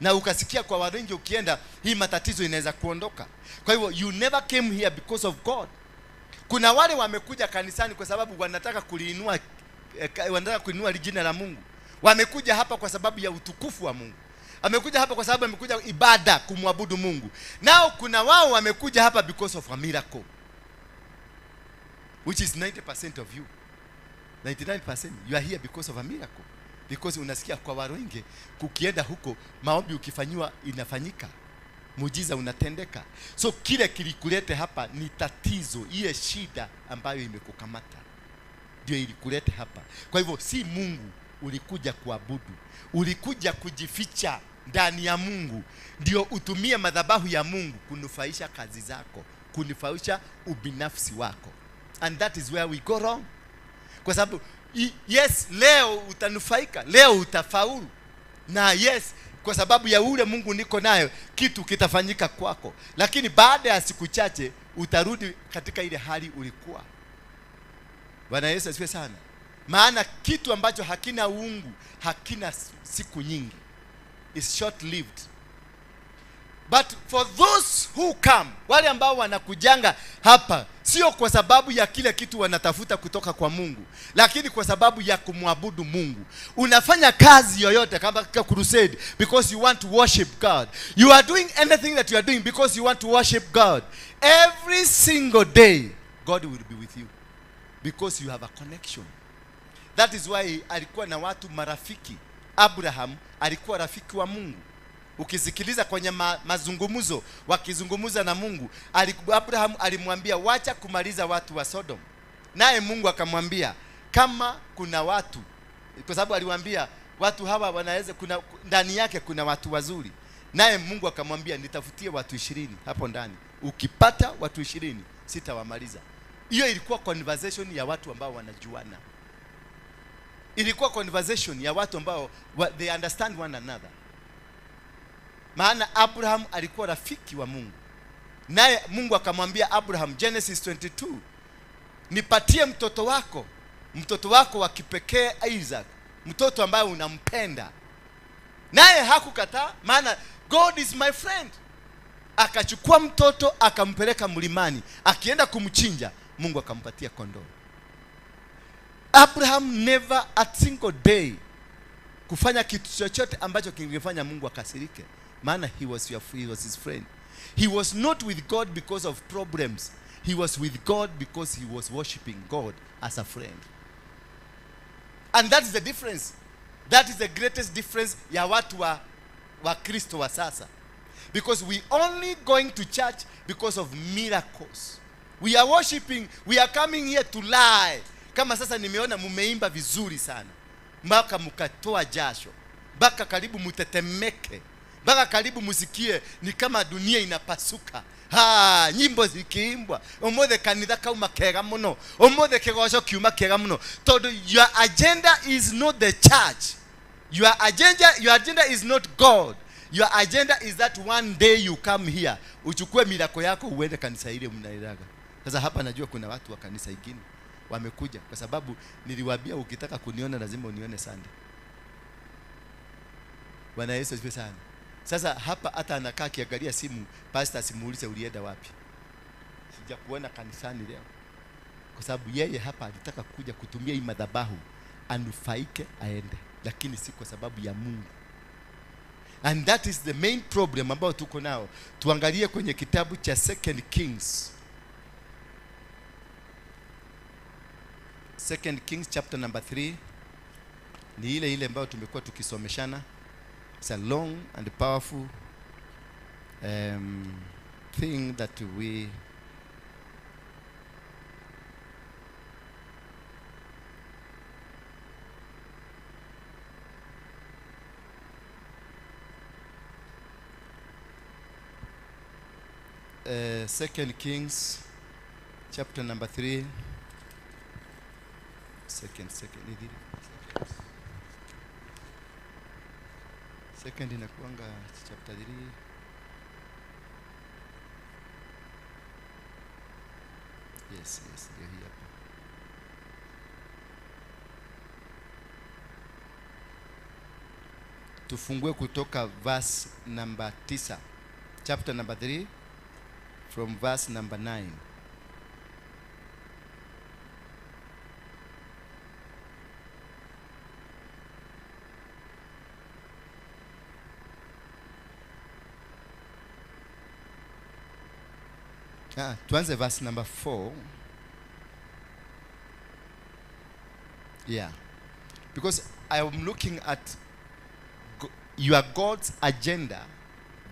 na ukasikia kwa Waruinge ukienda hii matatizo inaweza kuondoka. Kwa hivyo you never came here because of God. Kuna wale wamekuja kanisani kwa sababu wanataka kuliinua, wanataka kuinua jina la Mungu. Wamekuja hapa kwa sababu ya utukufu wa Mungu. Amekuja hapa kwa sababu amekuja ibada kumwabudu Mungu. Nao kuna wao wamekuja hapa because of a miracle, which is 90% of you. 99% you are here because of a miracle. Because unasikia kwa Waruinge kukienda huko maombi ukifanywa inafanyika, muujiza unatendeka. So kile kilikulete hapa ni tatizo, ile shida ambayo imekukamata ndio ilikulete hapa. Kwa hivyo si Mungu ulikuja kuabudu, ulikuja kujificha ndani ya Mungu ndio utumie madhabahu ya Mungu kunufaisha kazi zako, kunufaisha ubinafsi wako. And that is where we go wrong. Kwa sababu yes, leo utanufaika, leo utafaulu, na yes, kwa sababu ya ule Mungu niko nayo kitu kitafanyika kwako, lakini baada ya siku chache utarudi katika ile hali ulikuwa. Bwana Yesu asifiwe sana. Maana kitu ambacho hakina uungu hakina siku nyingi, is short lived. But for those who come, wale ambao wanakujanga hapa sio kwa sababu ya kile kitu wanatafuta kutoka kwa Mungu, lakini kwa sababu ya kumwabudu Mungu. Unafanya kazi yoyote kama crusade because you want to worship God. You are doing anything that you are doing because you want to worship God. Every single day God will be with you because you have a connection. That is why alikuwa na watu marafiki. Abraham alikuwa rafiki wa Mungu. Ukisikiliza kwenye mazungumzo, wakizungumza na Mungu, Abraham alimwambia wacha kumaliza watu wa Sodom. Naye Mungu akamwambia kama kuna watu, kwa sababu aliwaambia watu hawa wanaweza, kuna ndani yake kuna watu wazuri. Naye Mungu akamwambia nitafutie watu 20 hapo ndani. Ukipata watu 20 sitawamaliza. Hiyo ilikuwa conversation ya watu ambao wanajuana. Ilikuwa conversation ya watu ambao they understand one another. Maana Abraham alikuwa rafiki wa Mungu. Naye Mungu akamwambia Abraham, Genesis 22, nipatie mtoto wako, mtoto wako wa kipekee Isaac, mtoto ambaye unampenda. Naye hakukataa, maana God is my friend. Akachukua mtoto akampeleka mlimani, akienda kumchinja, Mungu akampatia kondoo. Abraham never a single day kufanya kitu chochote ambacho kingefanya Mungu akasirike. Maana he was his friend. He was not with God because of problems. He was with God because he was worshiping God as a friend. And that is the difference. That is the greatest difference ya watu wa Kristo wa sasa. Because we only going to church because of miracles. We are worshiping, we are coming here to lie. Kama sasa nimeona mumeimba vizuri sana, mpaka mkatoa jasho, mpaka karibu mutetemeke, mpaka karibu musikie ni kama dunia inapasuka. Ha, nyimbo zikiimbwa umothe kanitha kauma kega muno, umothe kigoco kiuma kega muno, tondu your agenda is not the church. Your agenda is not God. Your agenda is that one day you come here, uchukue mirako yako uende kanisa ile mnairaga. Sasa hapa najua kuna watu wa kanisa ingine wamekuja, kwa sababu niliwaambia ukitaka kuniona lazima unione Sunday. Bwana Yesu asifiwe sana. Sasa hapa hata anakaa akiangalia simu, pastor asimuulize ulienda wapi, sijakuona kanisani leo. Kwa sababu yeye hapa alitaka kuja kutumia hii madhabahu anufaike aende, lakini si kwa sababu ya Mungu. And that is the main problem ambao tuko nao. Tuangalie kwenye kitabu cha 2 Kings. 2 Kings chapter number 3 ni ile ile ambayo tumekuwa tukisomeshana. It's a long and powerful thing that we 2 Kings chapter number 3. Second inakuanga chapter 3. Yes, ndio hii hapa. Tufungue kutoka verse number 9. Chapter number 3 from verse number 9. Tuanze verse number 4. Yeah. Because I am looking at your God's agenda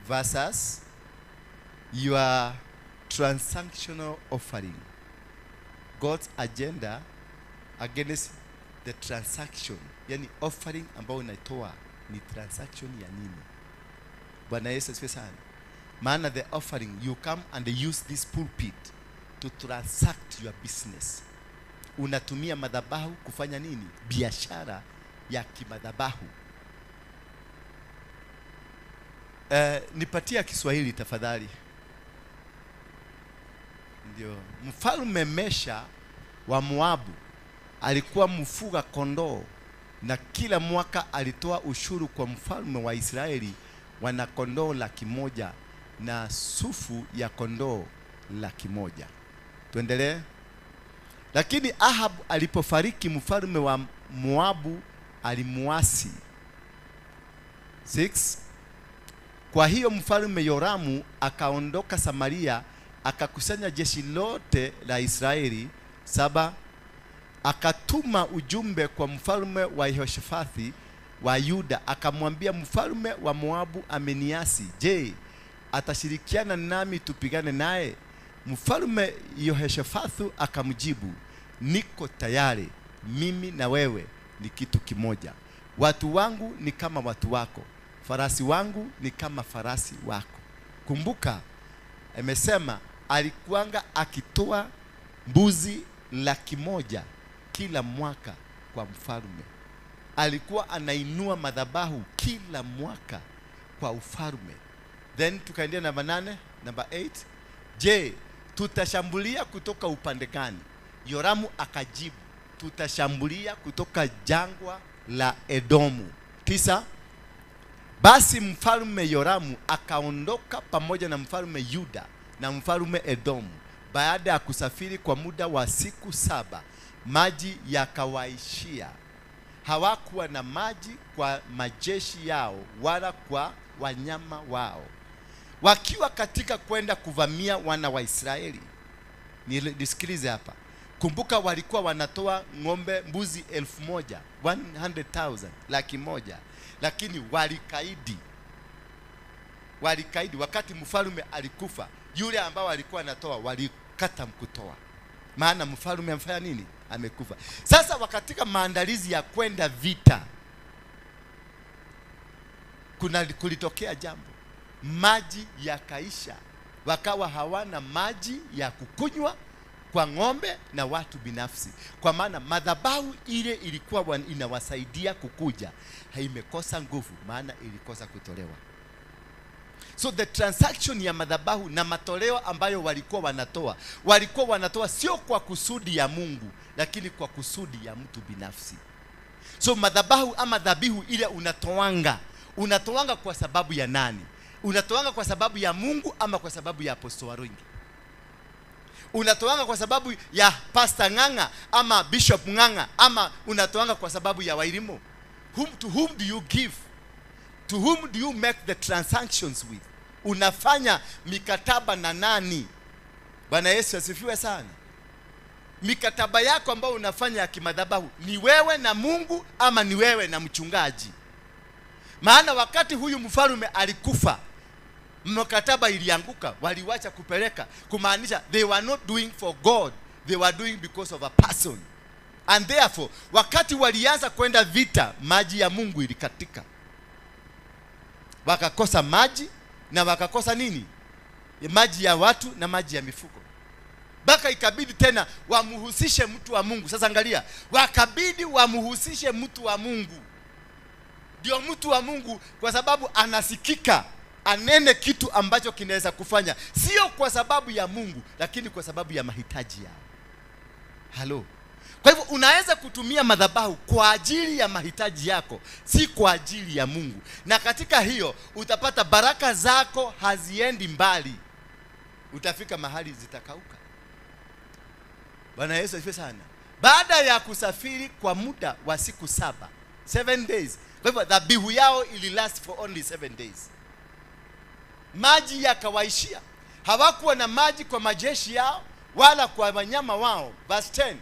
versus your transactional offering. God's agenda against the transaction. Yani offering ambayo unaitoa ni transaction ya nini? Bwana Yesu asifiwe sana. Maana the offering, you come and use this pulpit to transact your business. Unatumia madhabahu kufanya nini? Biashara ya kimadhabahu. Nipatia Kiswahili tafadhali. Ndio. Mfalme Mesha wa Moabu alikuwa mfuga kondoo, na kila mwaka alitoa ushuru kwa mfalme wa Israeli wana kondoo 100,000 na sufu ya kondoo 100,000. Tuendelee. Lakini Ahab alipofariki, mfalme wa Moabu alimuasi. 6. Kwa hiyo mfalme Yoramu akaondoka Samaria, akakusanya jeshi lote la Israeli. 7. Akatuma ujumbe kwa mfalme wa Yehoshafati wa Yuda, akamwambia, mfalme wa Moabu ameniasi. Je, atashirikiana nami tupigane naye? Mfalme Yehoshafatu akamjibu, niko tayari, mimi na wewe ni kitu kimoja. Watu wangu ni kama watu wako, farasi wangu ni kama farasi wako. Kumbuka, amesema alikuanga akitoa mbuzi 100,000 kila mwaka kwa mfalme. Alikuwa anainua madhabahu kila mwaka kwa ufalme. Then tukaendelea namba 8, namba 8. Je, tutashambulia kutoka upande gani? Yoramu akajibu, tutashambulia kutoka jangwa la Edomu. 9. Basi mfalme Yoramu akaondoka pamoja na mfalme Yuda na mfalme Edomu. Baada ya kusafiri kwa muda wa siku 7, maji yakawaishia. Hawakuwa na maji kwa majeshi yao wala kwa wanyama wao. Wakiwa katika kwenda kuvamia wana wa Israeli. Nisikilize hapa. Kumbuka walikuwa wanatoa ng'ombe mbuzi 1,000, 100,000, 100,000. Lakini walikaidi. Walikaidi wakati mfalme alikufa, yule ambao alikuwa anatoa walikata mkutoa. Maana mfalme amfanya nini? Amekufa. Sasa wakatika maandalizi ya kwenda vita. Kuna kulitokea jambo, maji yakaisha, wakawa hawana maji ya kukunywa kwa ng'ombe na watu binafsi, kwa maana madhabahu ile ilikuwa inawasaidia kukuja haimekosa nguvu, maana ilikosa kutolewa. So the transaction ya madhabahu na matoleo ambayo walikuwa wanatoa, walikuwa wanatoa sio kwa kusudi ya Mungu, lakini kwa kusudi ya mtu binafsi. So madhabahu ama dhabihu ile unatoanga, unatoanga kwa sababu ya nani? Unatoanga kwa sababu ya Mungu ama kwa sababu ya Apostle Waruingi? Unatoanga kwa sababu ya Pastor Ng'ang'a ama Bishop Ng'ang'a, ama unatoanga kwa sababu ya Wairimu? To whom do you give? To whom do you make the transactions with? Unafanya mikataba na nani? Bwana Yesu asifiwe sana. Mikataba yako ambayo unafanya ya kimadhabahu ni wewe na Mungu ama ni wewe na mchungaji? Maana wakati huyu mfalme alikufa, mkataba ilianguka, waliwacha kupeleka, kumaanisha they were not doing for God, they were doing because of a person. And therefore, wakati walianza kwenda vita, maji ya Mungu ilikatika. Wakakosa maji na wakakosa nini? Maji ya watu na maji ya mifugo. Baka ikabidi tena wamuhusishe mtu wa Mungu. Sasa angalia, wakabidi wamuhusishe mtu wa Mungu. Ndio mtu wa Mungu, kwa sababu anasikika, anene kitu ambacho kinaweza kufanya, sio kwa sababu ya Mungu, lakini kwa sababu ya mahitaji yao. Halo. Kwa hivyo unaweza kutumia madhabahu kwa ajili ya mahitaji yako, si kwa ajili ya Mungu. Na katika hiyo utapata baraka zako haziendi mbali. Utafika mahali zitakauka. Bwana Yesu asifiwe sana. Baada ya kusafiri kwa muda wa siku 7, 7 days. Kwa hivyo dhabihu yao ili last for only 7 days. Maji yakawaishia. Hawakuwa na maji kwa majeshi yao wala kwa wanyama wao. Verse 10.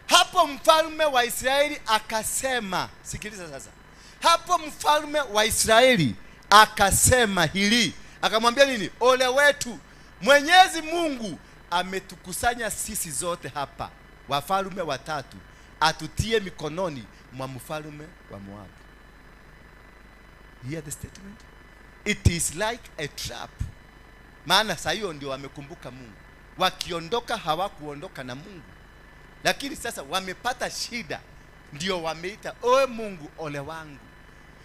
Hapo mfalme wa Israeli akasema, sikiliza sasa. Hapo mfalme wa Israeli akasema hili. Akamwambia nini? Ole wetu, Mwenyezi Mungu ametukusanya sisi zote hapa, wafalme watatu, atutie mikononi mwa mfalme wa Moabu. Hear the statement? It is like a trap. Maana saa hiyo ndio wamekumbuka Mungu. Wakiondoka hawakuondoka na Mungu. Lakini sasa wamepata shida, ndio wameita, oe Mungu, ole wangu.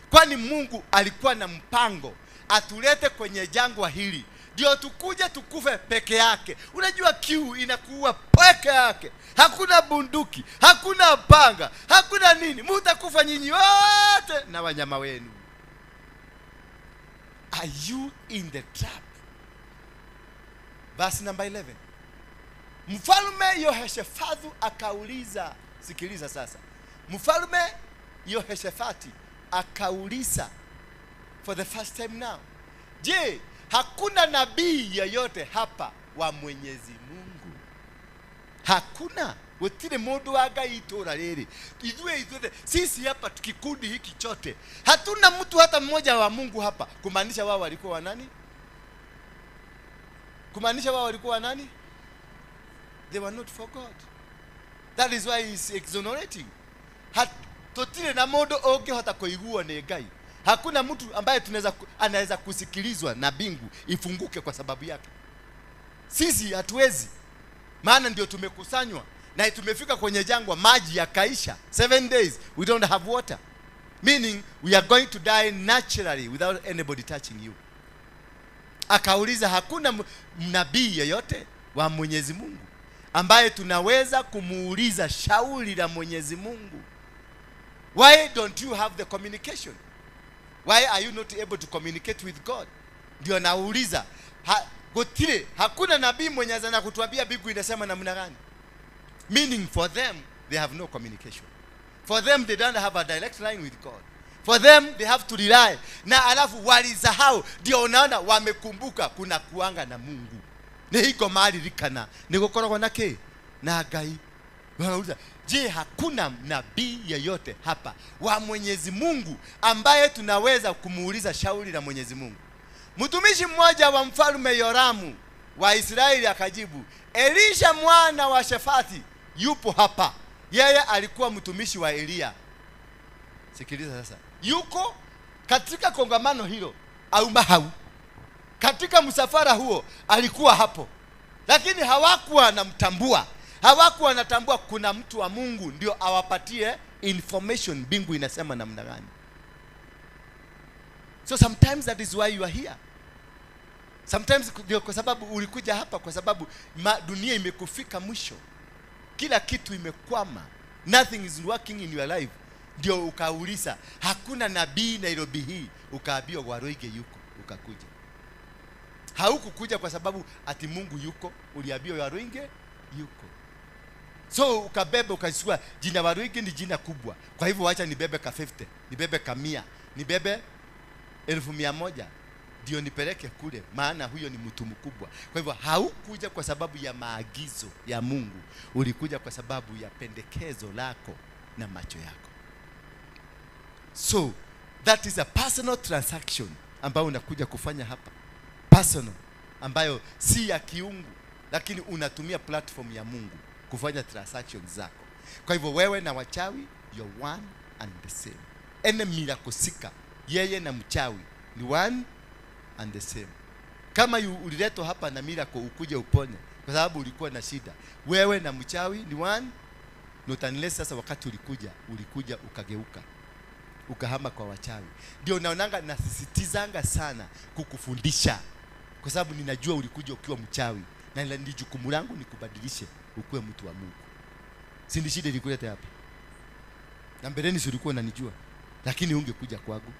Kwani Mungu alikuwa na mpango atulete kwenye jangwa hili, ndio tukuje tukufe peke yake. Unajua kiu inakuua peke yake. Hakuna bunduki, hakuna panga, hakuna nini. Mtakufa nyinyi wote na wanyama wenu. Are you in the trap? Verse number 11. Mfalme Yehoshafatu akauliza, sikiliza sasa. Mfalme Yehoshafati akauliza for the first time now. Je, hakuna nabii yeyote hapa wa Mwenyezi Mungu? Hakuna. Gutire mundu wa Ngai itura riri. Ithuĩ ithuothe sisi hapa tukikundi hiki chote, hatuna mtu hata mmoja wa Mungu hapa. Kumaanisha wao walikuwa wa nani? Kumaanisha wao walikuwa wa nani? They were not for God. That is why he is exonerating. Tutire na mundu ungihota kuiguo ni Ngai. Hakuna mtu ambaye anaweza kusikilizwa na bingu ifunguke kwa sababu yake. Sisi hatuwezi. Maana ndio tumekusanywa na tumefika kwenye jangwa, maji yakaisha. 7 days we don't have water. Meaning we are going to die naturally without anybody touching you. Akauliza, hakuna nabii yeyote wa Mwenyezi Mungu ambaye tunaweza kumuuliza shauri la Mwenyezi Mungu? Why don't you have the communication? Why are you not able to communicate with God? Ndio nauliza. Gotire, hakuna nabii mwenye anaweza kutuambia mbingu inasema namna gani? Meaning for them, they have no communication. For them, they don't have a direct line with God. For them, they have to rely. Na alafu walisahau, ndio unaona wamekumbuka kuna kuanga na Mungu. Ni hiko mahali rikana, ni gukoragwo na ki? Na Ngai. Wanauliza, je, hakuna nabii yeyote hapa wa Mwenyezi Mungu ambaye tunaweza kumuuliza shauri la Mwenyezi Mungu? Mtumishi mmoja wa mfalme Yoramu wa Israeli akajibu, Elisha mwana wa Shafati yupo hapa. Yeye alikuwa mtumishi wa Elia. Sikiliza sasa. Yuko Katika kongamano hilo auma hau, katika msafara huo alikuwa hapo, lakini hawakuwa wanamtambua. Hawakuwa wanatambua kuna mtu wa Mungu ndio awapatie information mbingu inasema namna gani. So sometimes that is why you are here. Sometimes ndio kwa sababu ulikuja hapa, kwa sababu dunia imekufika mwisho, kila kitu imekwama, nothing is working in your life. Ndio ukauliza hakuna nabii Nairobi hii, ukaambiwa Waruinge yuko, ukakuja. Haukukuja kwa sababu ati Mungu yuko, uliambiwa Waruinge yuko. So ukabeba ukachukua jina Waruinge ni jina kubwa, kwa hivyo wacha nibebe ka 50, nibebe ka 100, nibebe 1,100 ndio nipeleke kule, maana huyo ni mtu mkubwa. Kwa hivyo haukuja kwa sababu ya maagizo ya Mungu, ulikuja kwa sababu ya pendekezo lako na macho yako. So that is a personal transaction ambayo unakuja kufanya hapa, personal, ambayo si ya kiungu, lakini unatumia platform ya Mungu kufanya transactions zako. Kwa hivyo wewe na wachawi, you're one and the same. Ene miracle seeker, yeye na mchawi ni one and the same. Kama uliletwa hapa na miracle ukuje upone kwa sababu ulikuwa na shida, wewe na mchawi ni one. Not unless sasa wakati ulikuja ukageuka, ukahama kwa wachawi. Ndio naonanga nasisitizanga sana kukufundisha, kwa sababu ninajua ulikuja ukiwa mchawi, na ni jukumu langu nikubadilishe ukuwe mtu wa Mungu. Si ndio shida ilikuleta hapa? Na mbeleni si ulikuwa unanijua, lakini ungekuja kwangu.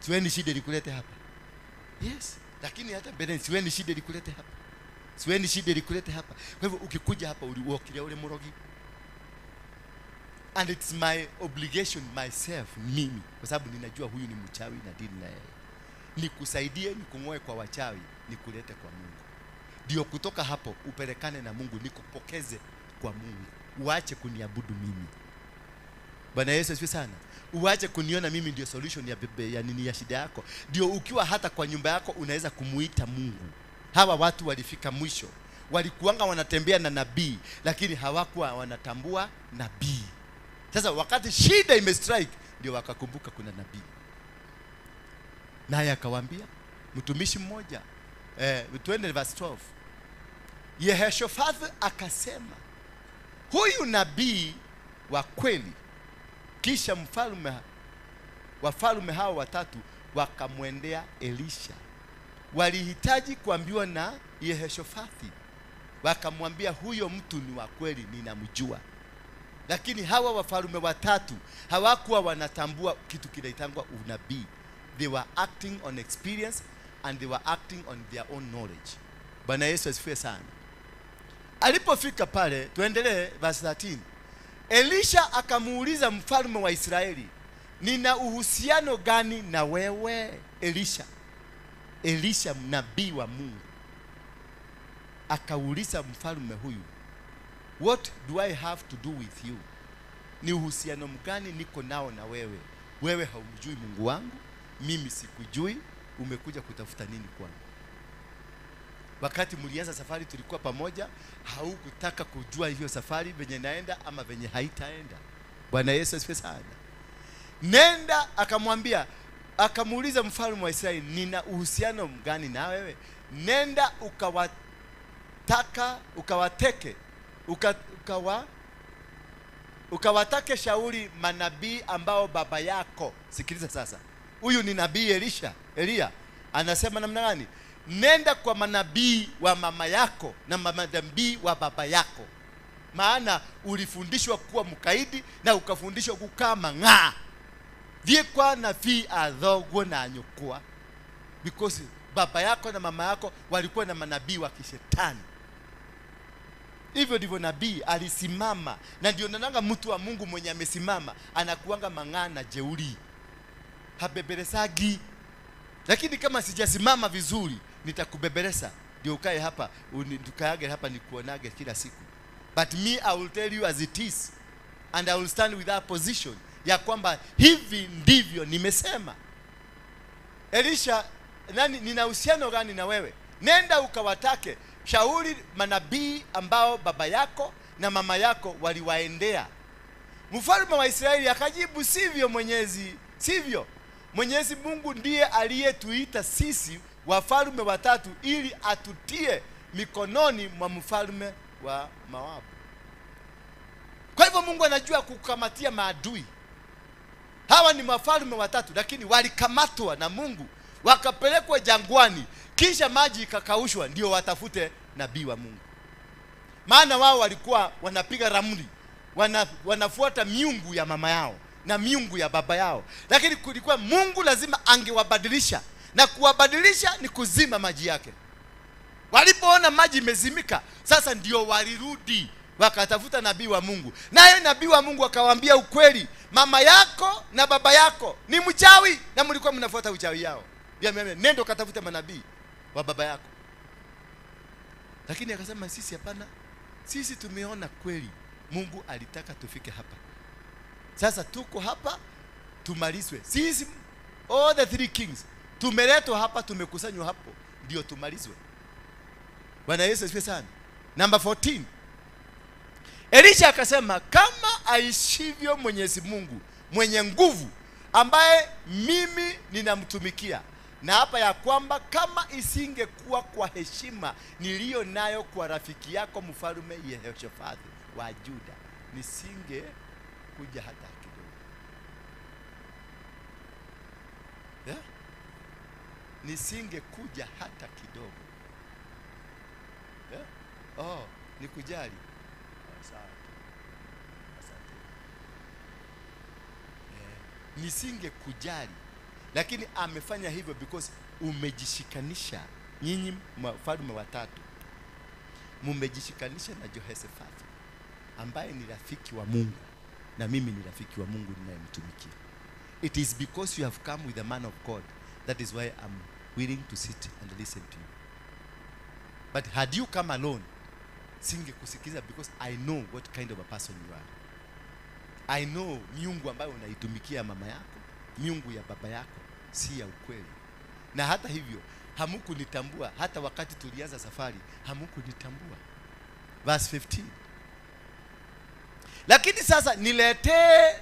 Siweni shida ilikuleta hapa. Yes, lakini hata mbeleni siweni shida ilikuleta hapa. Siweni shida ilikuleta hapa. Kwa hivyo ukikuja hapa uliwokilia ule murogi. And it's my obligation myself, mimi, kwa sababu ninajua huyu ni mchawi na dini na yeye, nikusaidie, nikungoe kwa wachawi, nikulete kwa Mungu. Ndio kutoka hapo upelekane na Mungu, nikupokeze kwa Mungu. Uache kuniabudu mimi. Bwana Yesu asifiwe sana. Uache kuniona mimi ndio solution ya bebe, ya nini, ya shida yako. Ndio ukiwa hata kwa nyumba yako unaweza kumuita Mungu. Hawa watu walifika mwisho. Walikuanga wanatembea na nabii, lakini hawakuwa wanatambua nabii. Sasa wakati shida imestrike ndio wakakumbuka kuna nabii. Naye akawaambia mtumishi mmoja, twende verse 12. Yehoshafat akasema, huyu nabii wa kweli. Kisha wafalme hao watatu wakamwendea Elisha. Walihitaji kuambiwa na Yehoshafati. Wakamwambia huyo mtu ni wa kweli, ninamjua. Lakini hawa wafalme watatu hawakuwa wanatambua kitu kinaitangwa unabii. They were acting on experience and they were acting on their own knowledge. Bwana Yesu asifiwe sana. Alipofika pale, tuendelee verse 13. Elisha akamuuliza mfalme wa Israeli, nina uhusiano gani na wewe Elisha? Elisha nabii wa Mungu akauliza mfalme huyu, what do I have to do with you? Ni uhusiano mgani niko nao na wewe? Wewe haumjui Mungu wangu, mimi sikujui, umekuja kutafuta nini kwangu? Wakati mlianza safari tulikuwa pamoja, haukutaka kujua hiyo safari venye naenda ama venye haitaenda. Bwana Yesu asifiwe sana. Nenda, akamwambia, akamuuliza mfalme wa Israeli, nina uhusiano mgani na wewe? Nenda ukawatake shauri manabii ambao baba yako. Sikiliza sasa. Huyu ni nabii Elisha, Elia. Anasema namna gani? Nenda kwa manabii wa mama yako na manabii wa baba yako. Maana ulifundishwa kuwa mkaidi na ukafundishwa kukaa mang'aa. Vyekwa na fi adhogo na nyukua. Because baba yako na mama yako walikuwa na manabii wa kishetani. Hivyo ndivyo nabii alisimama. Na ndio nananga mtu wa Mungu mwenye amesimama anakuanga mang'aa na jeuri. Habeberesagi. Lakini kama sijasimama vizuri nitakubeberesa. Ndio ukae hapa, ukaage hapa nikuonage kila siku. But me, I will tell you as it is, and I will stand with that position ya kwamba hivi ndivyo nimesema. Elisha, nani, nina uhusiano gani na wewe? Nenda ukawatake shauri manabii ambao baba yako na mama yako waliwaendea. Mfalme wa Israeli akajibu, sivyo Mwenyezi, sivyo. Mwenyezi Mungu ndiye aliyetuita sisi wafalme watatu ili atutie mikononi mwa mfalme wa Moabu. Kwa hivyo Mungu anajua kukamatia maadui. Hawa ni mafalme watatu, lakini walikamatwa na Mungu, wakapelekwa jangwani, kisha maji ikakaushwa ndio watafute nabii wa Mungu. Maana wao walikuwa wanapiga ramli, wanafuata miungu ya mama yao na miungu ya baba yao. Lakini kulikuwa Mungu lazima angewabadilisha, na kuwabadilisha ni kuzima maji yake. Walipoona maji imezimika, sasa ndio walirudi wakatafuta nabii wa Mungu. Naye nabii wa Mungu akawaambia ukweli, mama yako na baba yako ni mchawi na mlikuwa mnafuata uchawi yao. Nendo katafute manabii wa baba yako. Lakini akasema sisi hapana, sisi tumeona kweli Mungu alitaka tufike hapa. Sasa tuko hapa tumalizwe. Sisi all the three kings tumeletwa hapa, tumekusanywa hapo ndio tumalizwe. Bwana Yesu asifiwe sana. Number 14. Elisha akasema, kama aishivyo Mwenyezi Mungu mwenye nguvu ambaye mimi ninamtumikia, na hapa ya kwamba kama isingekuwa kwa heshima niliyo nayo kwa rafiki yako mfalme Yehoshafati wa Juda, nisinge kuja hata kidogo. Yeah? Nisinge kuja hata kidogo. Yeah? Oh, nikujali. Sawa. Asante. Nisinge kujali. Lakini amefanya hivyo because umejishikanisha, nyinyi wafalme watatu mumejishikanisha na Jehoshafati ambaye ni rafiki wa Mungu, na mimi ni rafiki wa Mungu ninayemtumikia. It is because you have come with the man of God, that is why I'm willing to sit and listen to you. But had you come alone, singekusikiza because I know what kind of a person you are. I know miungu ambayo unaitumikia mama yako, miungu ya baba yako si ya ukweli. Na hata hivyo hamukunitambua, hata wakati tulianza safari hamukunitambua. Verse 15. Lakini sasa niletee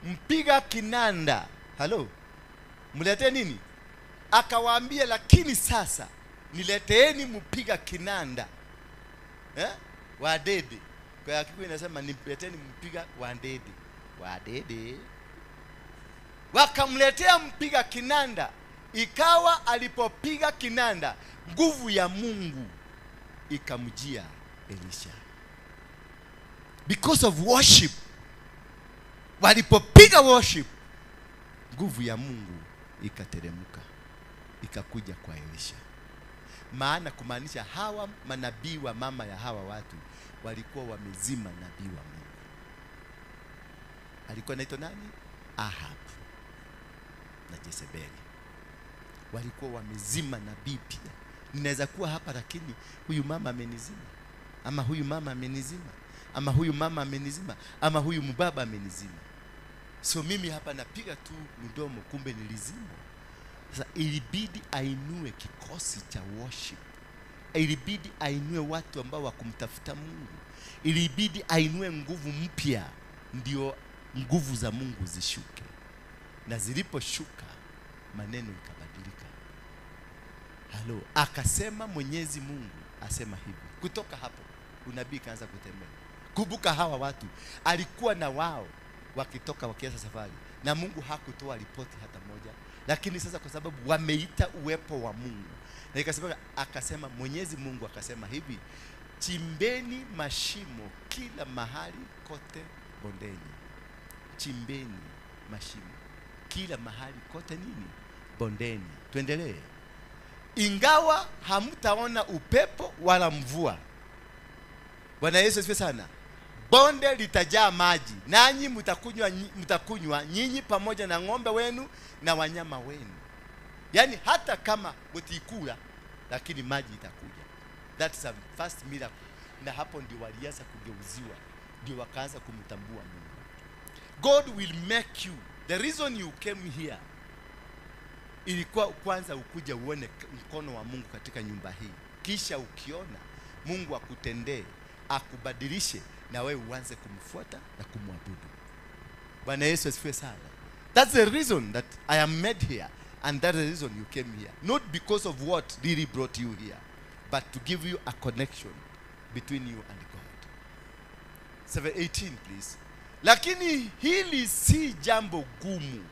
mpiga kinanda. Hello? Mletee nini? Akawaambia, lakini sasa nileteeni mpiga kinanda. Wadede. Kwa Kikuyu inasema nileteni mpiga wadede. Wadede. Wakamletea mpiga kinanda. Ikawa alipopiga kinanda, nguvu ya Mungu ikamjia Elisha. Because of worship. Walipopiga worship, nguvu ya Mungu ikateremka, ikakuja kwa Elisha. Maana kumaanisha hawa manabii wa mama ya hawa watu walikuwa wamezima nabii wa Mungu. Alikuwa anaitwa nani? Ahab na Jezebeli. Walikuwa wamezima nabii pia. Ninaweza kuwa hapa lakini huyu mama amenizima, ama huyu mama amenizima, ama huyu mama amenizima, ama huyu mbaba amenizima. So mimi hapa napiga tu mdomo, kumbe nilizima. Sasa ilibidi ainue kikosi cha worship. Ilibidi ainue watu ambao wakumtafuta Mungu. Ilibidi ainue nguvu mpya, ndio nguvu za Mungu zishuke. Na ziliposhuka maneno ikabadilika. Halo, akasema Mwenyezi Mungu asema hivi. Kutoka hapo unabii kaanza kutembea. Kumbuka hawa watu alikuwa na wao wakitoka wakianza safari, na Mungu hakutoa ripoti hata moja. Lakini sasa kwa sababu wameita uwepo wa Mungu, na ikasema, akasema Mwenyezi Mungu akasema hivi, chimbeni mashimo kila mahali kote bondeni. Chimbeni mashimo kila mahali kote nini? Bondeni. Tuendelee. Ingawa hamtaona upepo wala mvua. Bwana Yesu asifiwe sana. Bonde litajaa maji, nanyi mtakunywa nyinyi pamoja na ng'ombe wenu na wanyama wenu. Yani hata kama mtikula, lakini maji itakuja. That's a first miracle. Na hapo ndio walianza kugeuziwa, ndio wakaanza kumtambua Mungu. God will make you. The reason you came here ilikuwa kwanza ukuja uone mkono wa Mungu katika nyumba hii. Kisha ukiona Mungu akutendee, akubadilishe, na wewe uanze kumfuata na kumwabudu. Bwana Yesu asifiwe sana. That's the reason that I am made here, and that's the reason you came here. Not because of what really brought you here, but to give you a connection between you and God. 7:18 please. Lakini hili si jambo gumu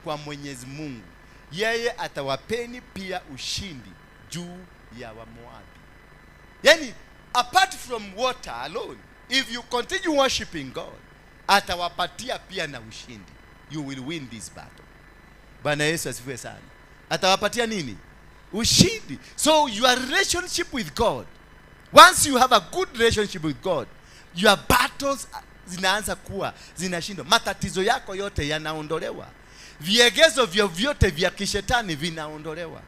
kwa Mwenyezi Mungu. Yeye atawapeni pia ushindi juu ya Wamoabi. Yani, apart from water alone, if you continue worshiping God, atawapatia pia na ushindi. You will win this battle. Bwana Yesu asifiwe sana. Atawapatia nini? Ushindi. So your relationship with God, once you have a good relationship with God, your battles zinaanza kuwa zinashindwa. Matatizo yako yote yanaondolewa. Viegezo vyovyote vya kishetani vinaondolewa.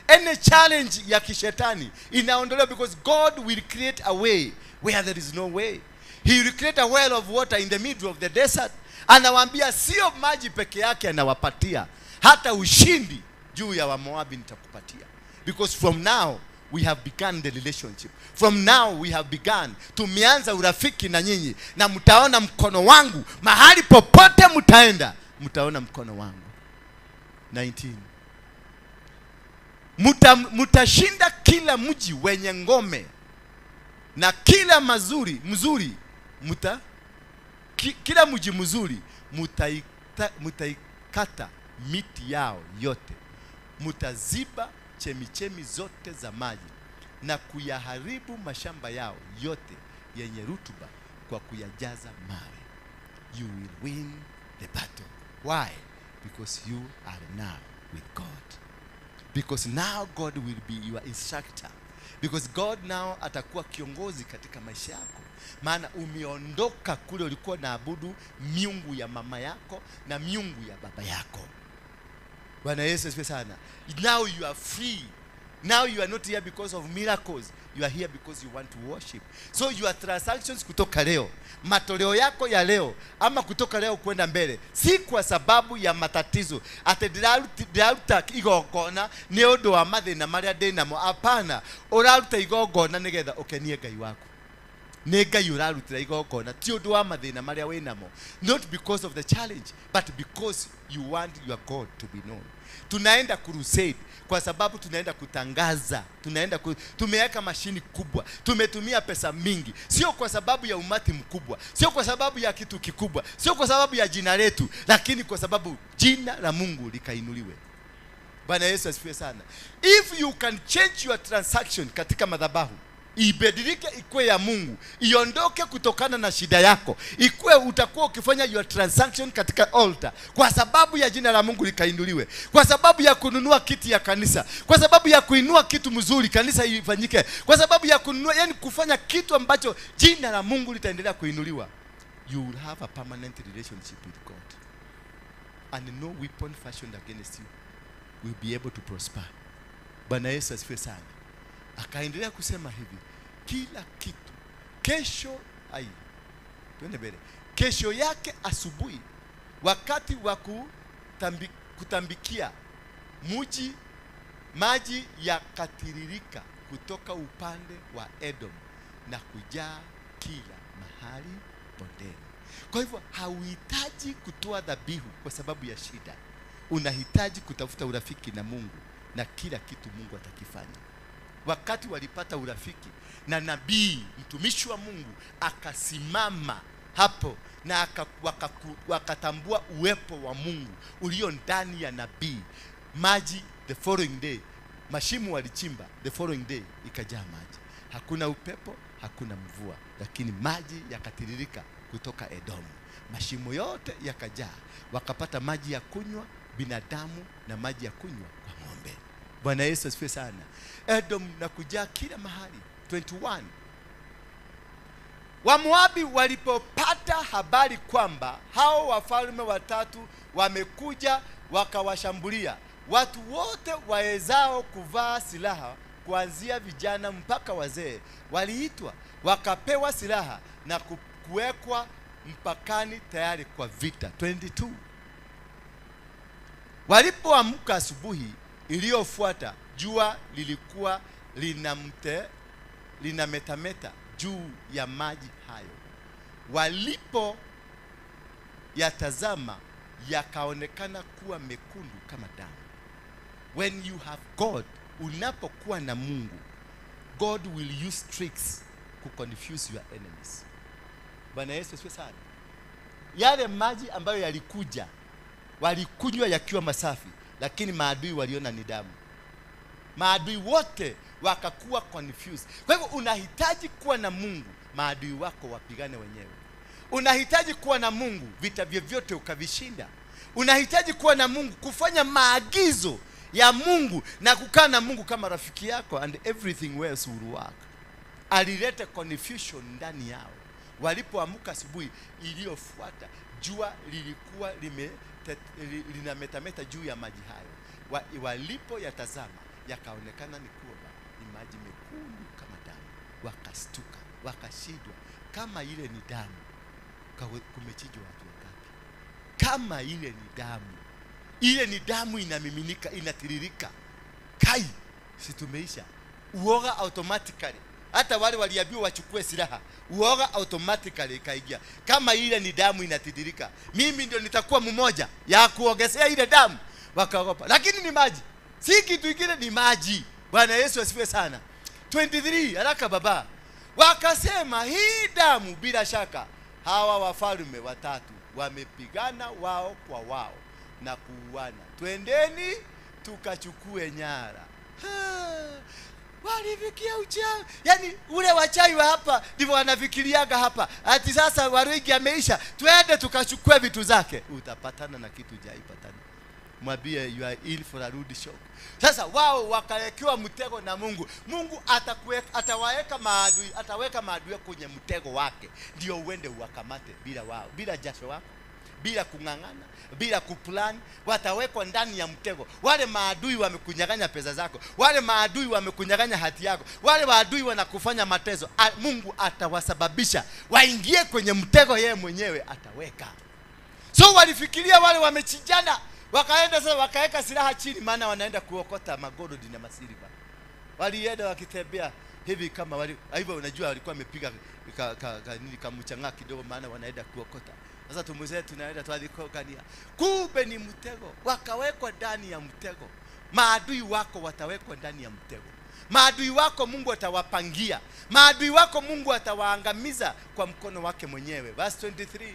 Any challenge ya kishetani inaondolewa, because God will create a way where there is no way. He will create a well of water in the middle of the desert. Anawaambia sio maji peke yake anawapatia, hata ushindi juu ya Wamoabi nitakupatia. Because from now we have begun the relationship. From now we have begun. Tumeanza urafiki na nyinyi, na mtaona mkono wangu mahali popote mtaenda, mtaona mkono wangu. 19. Mtashinda kila mji wenye ngome na kila mazuri mzuri kila mji mzuri mutaikata miti yao yote, mutaziba chemichemi zote za maji na kuyaharibu mashamba yao yote yenye rutuba kwa kuyajaza mawe. You will win the battle. Why? Because you are now with God. Because now God will be your instructor. Because God now atakuwa kiongozi katika maisha yako. Maana umeondoka kule ulikuwa naabudu miungu ya mama yako na miungu ya baba yako. Bwana Yesu asifiwe sana. Now you are free. Now you are not here because of miracles. You are here because you want to worship. So your transactions kutoka leo, matoleo yako ya leo, ama kutoka leo kwenda mbele, si kwa sababu ya matatizo. Ate ndiraruta igongona ni undu wa mathina maria ndinamo. Hapana, uraruta igongona nigetha ukenie Ngai waku. Ni Ngai urarutira igongona ti undu wa mathina maria winamo. Not because of the challenge, but because you want your God to be known. Tunaenda crusade kwa sababu tunaenda kutangaza, tumeweka mashini kubwa, tumetumia pesa mingi, sio kwa sababu ya umati mkubwa, sio kwa sababu ya kitu kikubwa, sio kwa sababu ya jina letu, lakini kwa sababu jina la Mungu likainuliwe. Bwana Yesu asifiwe sana. If you can change your transaction katika madhabahu, ibadilike ikue ya Mungu, iondoke kutokana na shida yako, ikue utakuwa ukifanya your transaction katika altar kwa sababu ya jina la Mungu likainuliwe, kwa sababu ya kununua kiti ya kanisa, kwa sababu ya kuinua kitu mzuri kanisa ifanyike, kwa sababu ya kununua, yani kufanya kitu ambacho jina la Mungu litaendelea kuinuliwa. You will have a permanent relationship with God, and no weapon fashioned against you will be able to prosper. Bwana Yesu asifiwe sana. Akaendelea kusema hivi, kila kitu kesho, tuende mbele. Kesho yake asubuhi, wakati wa kutambikia mji, maji yakatiririka kutoka upande wa Edom na kujaa kila mahali bondeni. Kwa hivyo hauhitaji kutoa dhabihu kwa sababu ya shida. Unahitaji kutafuta urafiki na Mungu, na kila kitu Mungu atakifanya. Wakati walipata urafiki na nabii mtumishi wa Mungu akasimama hapo na wakatambua uwepo wa Mungu ulio ndani ya nabii, maji the following day, mashimo walichimba the following day ikajaa maji. Hakuna upepo, hakuna mvua, lakini maji yakatiririka kutoka Edomu. Mashimo yote yakajaa, wakapata maji ya kunywa binadamu na maji ya kunywa kwa ng'ombe. Bwana Yesu asifiwe sana. Edom na kujaa kila mahali. 21. Wamoabi walipopata habari kwamba hao wafalme watatu wamekuja wakawashambulia, watu wote waezao kuvaa silaha kuanzia vijana mpaka wazee waliitwa, wakapewa silaha na kuwekwa mpakani tayari kwa vita. 22. Walipoamka asubuhi iliyofuata, jua lilikuwa linametameta juu ya maji hayo. yatazama yakaonekana kuwa mekundu kama damu. When you have God, unapokuwa na Mungu, God will use tricks to confuse your enemies. Bwana Yesu asifiwe sana. Yale maji ambayo yalikuja, walikunywa yakiwa masafi, lakini maadui waliona ni damu. Maadui wote wakakuwa confused. Kwa hivyo unahitaji kuwa na Mungu, maadui wako wapigane wenyewe. Unahitaji kuwa na Mungu, vita vyovyote ukavishinda. Unahitaji kuwa na Mungu, kufanya maagizo ya Mungu na kukaa na Mungu kama rafiki yako, and everything else will work. Alileta confusion ndani yao. Walipoamka asubuhi iliyofuata, jua lilikuwa linametameta juu ya maji hayo. Walipo yatazama yakaonekana ni kuwa ni maji mekundu kama damu. Wakastuka, wakashindwa, kama ile ni damu. Kumechinjwa watu wangapi? Kama ile ni damu. Ile ni damu inamiminika, inatiririka. Kai, si tumeisha. Uoga automatically. Hata wale waliambiwa wachukue silaha, uoga automatically ikaingia. Kama ile ni damu inatiririka, mimi ndio nitakuwa mmoja ya kuongezea ile damu. Wakaogopa. Lakini ni maji. Si kitu kingine, ni maji. Bwana Yesu asifiwe sana. 23, haraka baba. Wakasema hii damu bila shaka hawa wafalme watatu wamepigana wao kwa wao na kuuana. Twendeni tukachukue nyara. Walifikia uchawi. Yaani ule wachawi wa hapa ndivyo wanafikiriaga hapa. Ati sasa Waruigi ameisha, twende tukachukue vitu zake. Utapatana na kitu hujaipatana. Mwambie you are ill for a rude shock. Sasa wao wakawekewa mtego na Mungu. Mungu atawaweka maadui, ataweka maadui kwenye mtego wake. Ndio uende uwakamate bila wao, bila jasho wako, bila kung'ang'ana, bila kuplan, watawekwa ndani ya mtego. Wale maadui wamekunyang'anya pesa zako, wale maadui wamekunyang'anya hati yako, wale maadui wanakufanya mateso. Mungu atawasababisha waingie kwenye mtego, yeye mwenyewe ataweka. So walifikiria wale wamechinjana, wakaenda sasa wakaweka silaha chini, maana wanaenda kuokota magoldi na masiliva. Walienda wakitembea hivi kama wali hivyo, unajua walikuwa wamepiga nini kamchanga kidogo, maana wanaenda kuokota. Sasa tumuzee tunaenda twadhikokania. Kumbe ni mtego. Wakawekwa ndani ya mtego. Maadui wako watawekwa ndani ya mtego. Maadui wako Mungu atawapangia. Maadui wako Mungu atawaangamiza kwa mkono wake mwenyewe. Verse 23,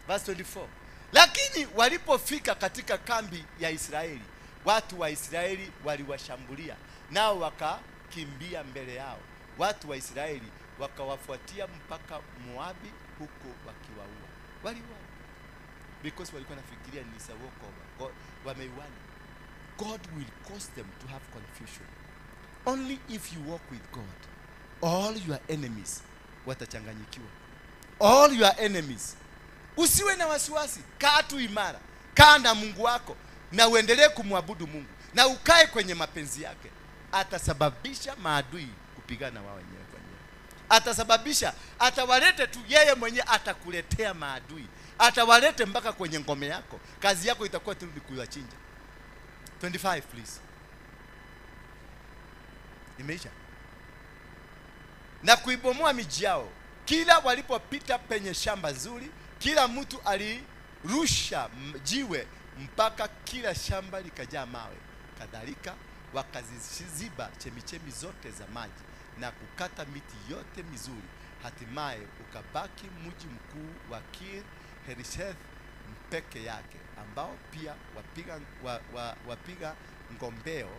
verse 24. Lakini walipofika katika kambi ya Israeli, watu wa Israeli waliwashambulia, nao wakakimbia mbele yao. Watu wa Israeli wakawafuatia mpaka Moabi, huko wakiwaua. Waliuawa because walikuwa nafikiria ni sawoko, wameuana. God will cause them to have confusion. Only if you walk with God, all your enemies watachanganyikiwa. All your enemies. Usiwe na wasiwasi, kaa tu imara, kaa na Mungu wako na uendelee kumwabudu Mungu na ukae kwenye mapenzi yake. Atasababisha maadui kupigana wao wenyewe kwa wenyewe. Atasababisha, atawalete tu, yeye mwenyewe atakuletea maadui. Atawalete mpaka kwenye ngome yako. Kazi yako itakuwa tu ni kuwachinja. 25 please. Imeisha. Na kuibomoa miji yao. Kila walipopita penye shamba zuri, kila mtu alirusha jiwe mpaka kila shamba likajaa mawe. Kadhalika wakaziziba chemichemi zote za maji na kukata miti yote mizuri. Hatimaye ukabaki mji mkuu wa Kir Heresheth peke yake, ambao pia wapiga ngombeo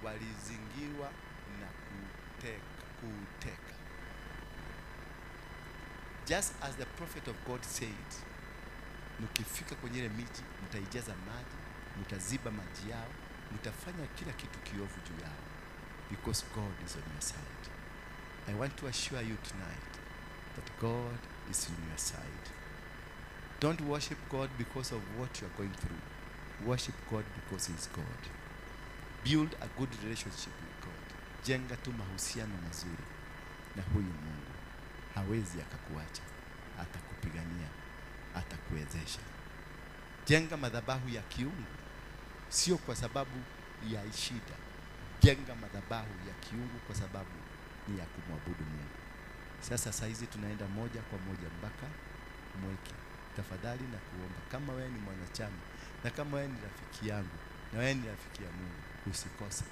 walizingirwa na kuteka. Just as the prophet of God said, mkifika kwenye ile miji mtaijaza maji, mtaziba maji yao, mtafanya kila kitu kiovu juu yao, because God is on your side. I want to assure you tonight that God is on your side. Don't worship God because of what you are going through. Worship God because He is God. Build a good relationship with God. Jenga tu mahusiano mazuri na huyu Mungu. Hawezi akakuacha, atakupigania, atakuwezesha. Jenga madhabahu ya kiungu, sio kwa sababu ya shida. Jenga madhabahu ya kiungu kwa sababu ni ya kumwabudu Mungu. Sasa saizi tunaenda moja kwa moja mpaka Mweki. Tafadhali na kuomba, kama wewe ni mwanachama na kama wewe ni rafiki yangu na wewe ni rafiki ya Mungu, usikose.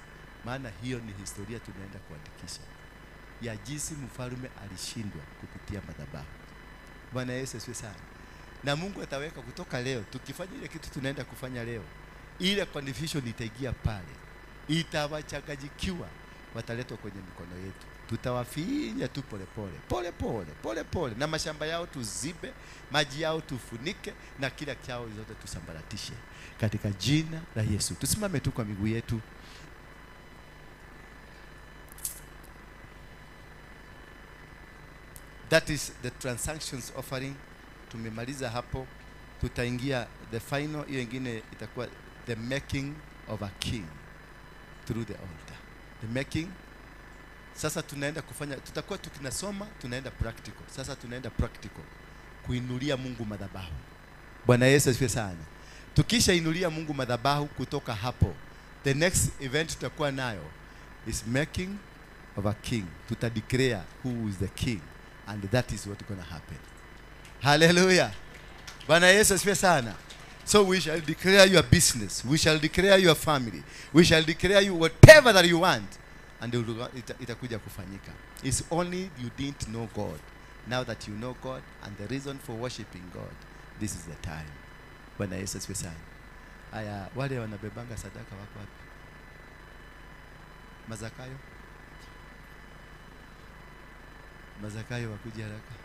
Maana hiyo ni historia tunaenda kuandikisha ya jinsi mfalme alishindwa kupitia madhabahu. Bwana Yesu asifiwe sana. Na Mungu ataweka kutoka leo, tukifanya ile kitu tunaenda kufanya leo, ile confusion itaingia pale, itawachanganyikiwa, wataletwa kwenye mikono yetu. Tutawafinya tu pole pole, pole pole, pole pole, na mashamba yao tuzibe, maji yao tufunike, na kila chao zote tusambaratishe katika jina la Yesu. Tusimame tu kwa miguu yetu. That is the transactions offering. Tumemaliza hapo, tutaingia the final. Hiyo ingine itakuwa the making of a king through the altar. The making. Sasa tunaenda kufanya, tutakuwa tukinasoma, tunaenda practical. Sasa tunaenda practical kuinulia Mungu madhabahu. Bwana Yesu asifiwe sana. Tukisha inulia Mungu madhabahu, kutoka hapo the next event tutakuwa nayo is making of a king. Tuta declare who is the king, and that is what gonna happen. Hallelujah. Bwana Yesu asifiwe sana. So we shall declare your business, we shall declare your family, we shall declare you whatever that you want, and itakuja kufanyika. It's only you didn't know God. Now that you know God and the reason for worshiping God, this is the time. Bwana Yesu asifiwe sana. Aya, wale wanabebanga sadaka wako wapi? Mazakayo? Mazakayo wakuja haraka.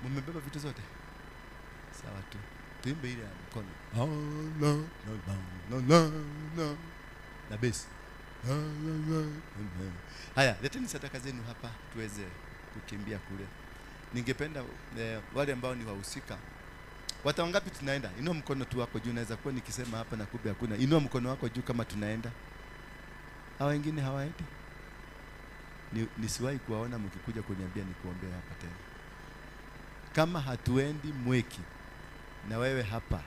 Mmebeba vitu zote? Sawa tu. Tuimbe ile ya mkono. La la la la la. Na besi. Haya, leteni sadaka zenu hapa tuweze kukimbia kule. Ningependa wale ambao ni wahusika. Watu wangapi tunaenda? Inua mkono tu wako juu. Naweza kuwa nikisema hapa na kumbe hakuna. Inua mkono wako juu kama tunaenda. Hawa wengine hawaendi. Nisiwahi kuwaona mkikuja kuniambia nikuombee hapa tena. Kama hatuendi Mweki na wewe hapa,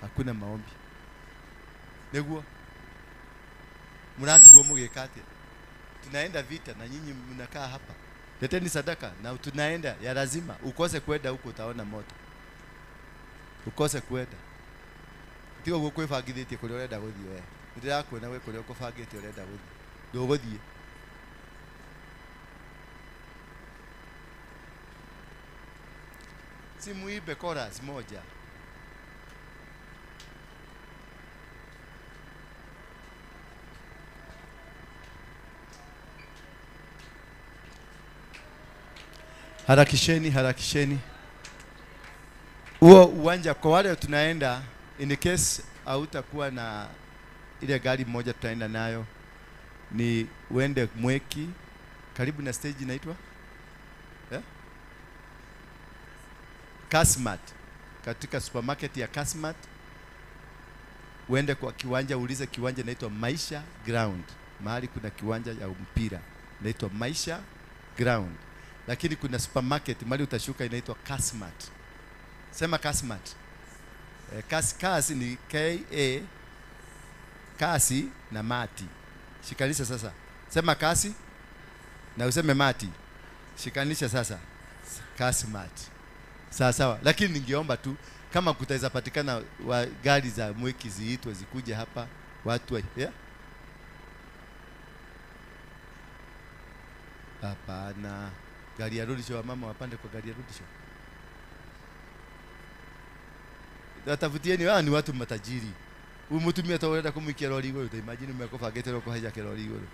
hakuna maombi. Neguo murati gomo gekate. Tunaenda vita na nyinyi mnakaa hapa. Leteni sadaka na tunaenda ya lazima. Ukose kwenda huko utaona moto. Ukose kwenda. Tigo gukwibangithitie kuria urenda guthii we. Ndirakuona we kuria ukubangite urenda guthii. Nduguthii. Si muibe chorus moja. Harakisheni, harakisheni. Huo uwanja kwa wale tunaenda, in case hautakuwa na ile gari moja tutaenda nayo, ni uende Mweki karibu na stage inaitwa Kasmat, katika supermarket ya Kasmat. Uende kwa kiwanja, uulize kiwanja inaitwa Maisha Ground. Mahali kuna kiwanja ya mpira inaitwa Maisha Ground. Lakini kuna supermarket mahali utashuka inaitwa Kasmat. Sema Kasmat. Kas ni K A, kasi na mati. Shikanisha sasa. Sema kasi na useme mati. Shikanisha sasa. Kasmat. Sawa sawa. Lakini ningeomba tu kama kutaweza patikana wa gari za Mweki ziitwe zikuje hapa watu wa, yeah? Hapana. Gari ya rudisho, wa mama wapande kwa gari ya rudisho. Watafutieni, wao ni watu matajiri. Umutumia tawenda kumuikia lori iguru, imagine umekofagete roko haja kelori iguru.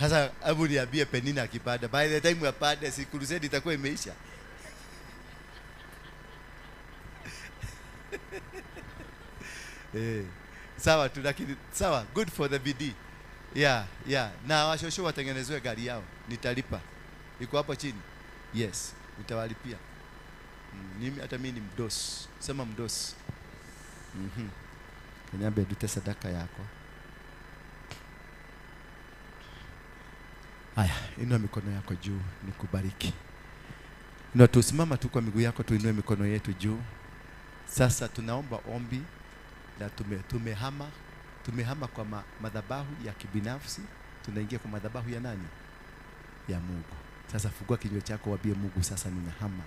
Sasa hebu niambie Penina akipanda, by the time apande si crusade itakuwa imeisha. Sawa tu, lakini sawa, good for the BD. Yeah, yeah. Na washosho watengenezwe gari yao, nitalipa. Iko hapo chini. Yes, nitawalipia. Mimi hata mimi ni mdosi. Sema mdosi. Kanyambe dute sadaka yako. Haya, inua mikono yako juu nikubariki. Inua tu, simama tu kwa miguu yako, tuinue mikono yetu juu. Sasa tunaomba ombi la tumehama kwa madhabahu ya kibinafsi, tunaingia kwa madhabahu ya nani? Ya Mungu. Sasa fungua kinywa chako waambie Mungu, sasa ninahama.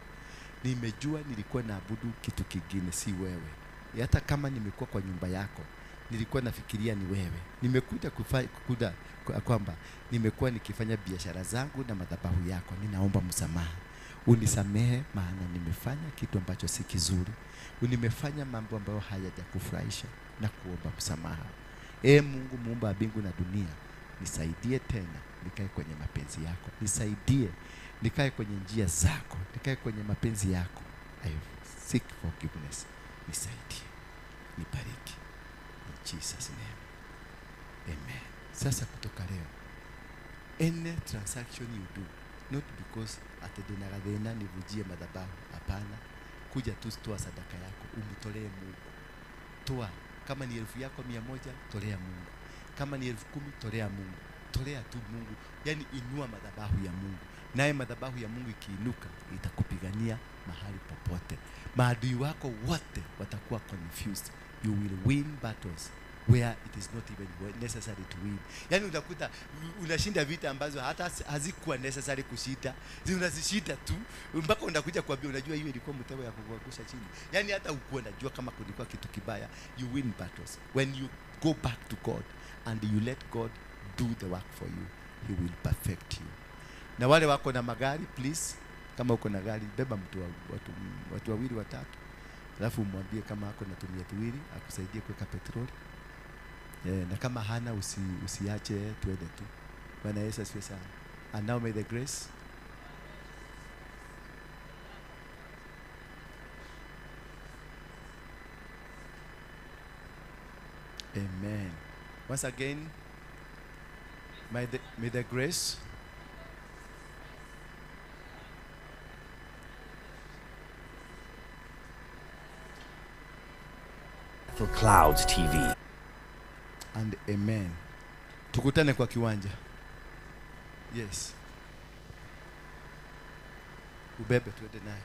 Nimejua nilikuwa naabudu kitu kingine, si wewe. Hata kama nimekuwa kwa nyumba yako, nilikuwa nafikiria ni wewe. Nimekuja kukuda kwamba nimekuwa nikifanya biashara zangu na madhabahu yako. Ninaomba msamaha. Unisamehe, maana nimefanya kitu ambacho si kizuri. Nimefanya mambo ambayo hayajakufurahisha, na kuomba msamaha. Ee Mungu muumba mbingu na dunia, nisaidie tena nikae kwenye mapenzi yako. Nisaidie nikae kwenye njia zako, nikae kwenye mapenzi yako. I seek forgiveness. Nisaidie, nibariki. In Jesus name. Amen. Sasa kutoka leo, any transaction you do, not because atedena nivujie madhabahu, hapana. Kuja tu toa sadaka yako, umtolee Mungu. Toa. Kama ni 1,000 yako 100, tolea Mungu. Kama ni 10,000, tolea Mungu. Tolea tu Mungu. Yani inua madhabahu ya Mungu. Naye madhabahu ya Mungu ikiinuka, itakupigania mahali popote. Maadui wako wote watakuwa confused. You will win battles where it is not even necessary to win. Yani utakuta unashinda vita ambazo hata hazikuwa necessary kushinda. Unazishinda tu mpaka unakuja kuambia unajua hiyo ilikuwa mtego ya kukuangusha chini. Yani hata ukuwa unajua kama kulikuwa kitu kibaya. You win battles when you go back to God and you let God do the work for you. He will perfect you. Na wale wako na magari, please, kama uko na gari beba mtu watu wawili watatu. Alafu umwambie kama ako na tumia tuwili akusaidie kuweka petroli. Na kama hana usiache tuende tu. Bwana Yesu asifiwe sana. And now may the grace Amen. Once again, may the grace for Clouds TV. And amen. Tukutane kwa kiwanja. Yes. Ubebe tuende naye.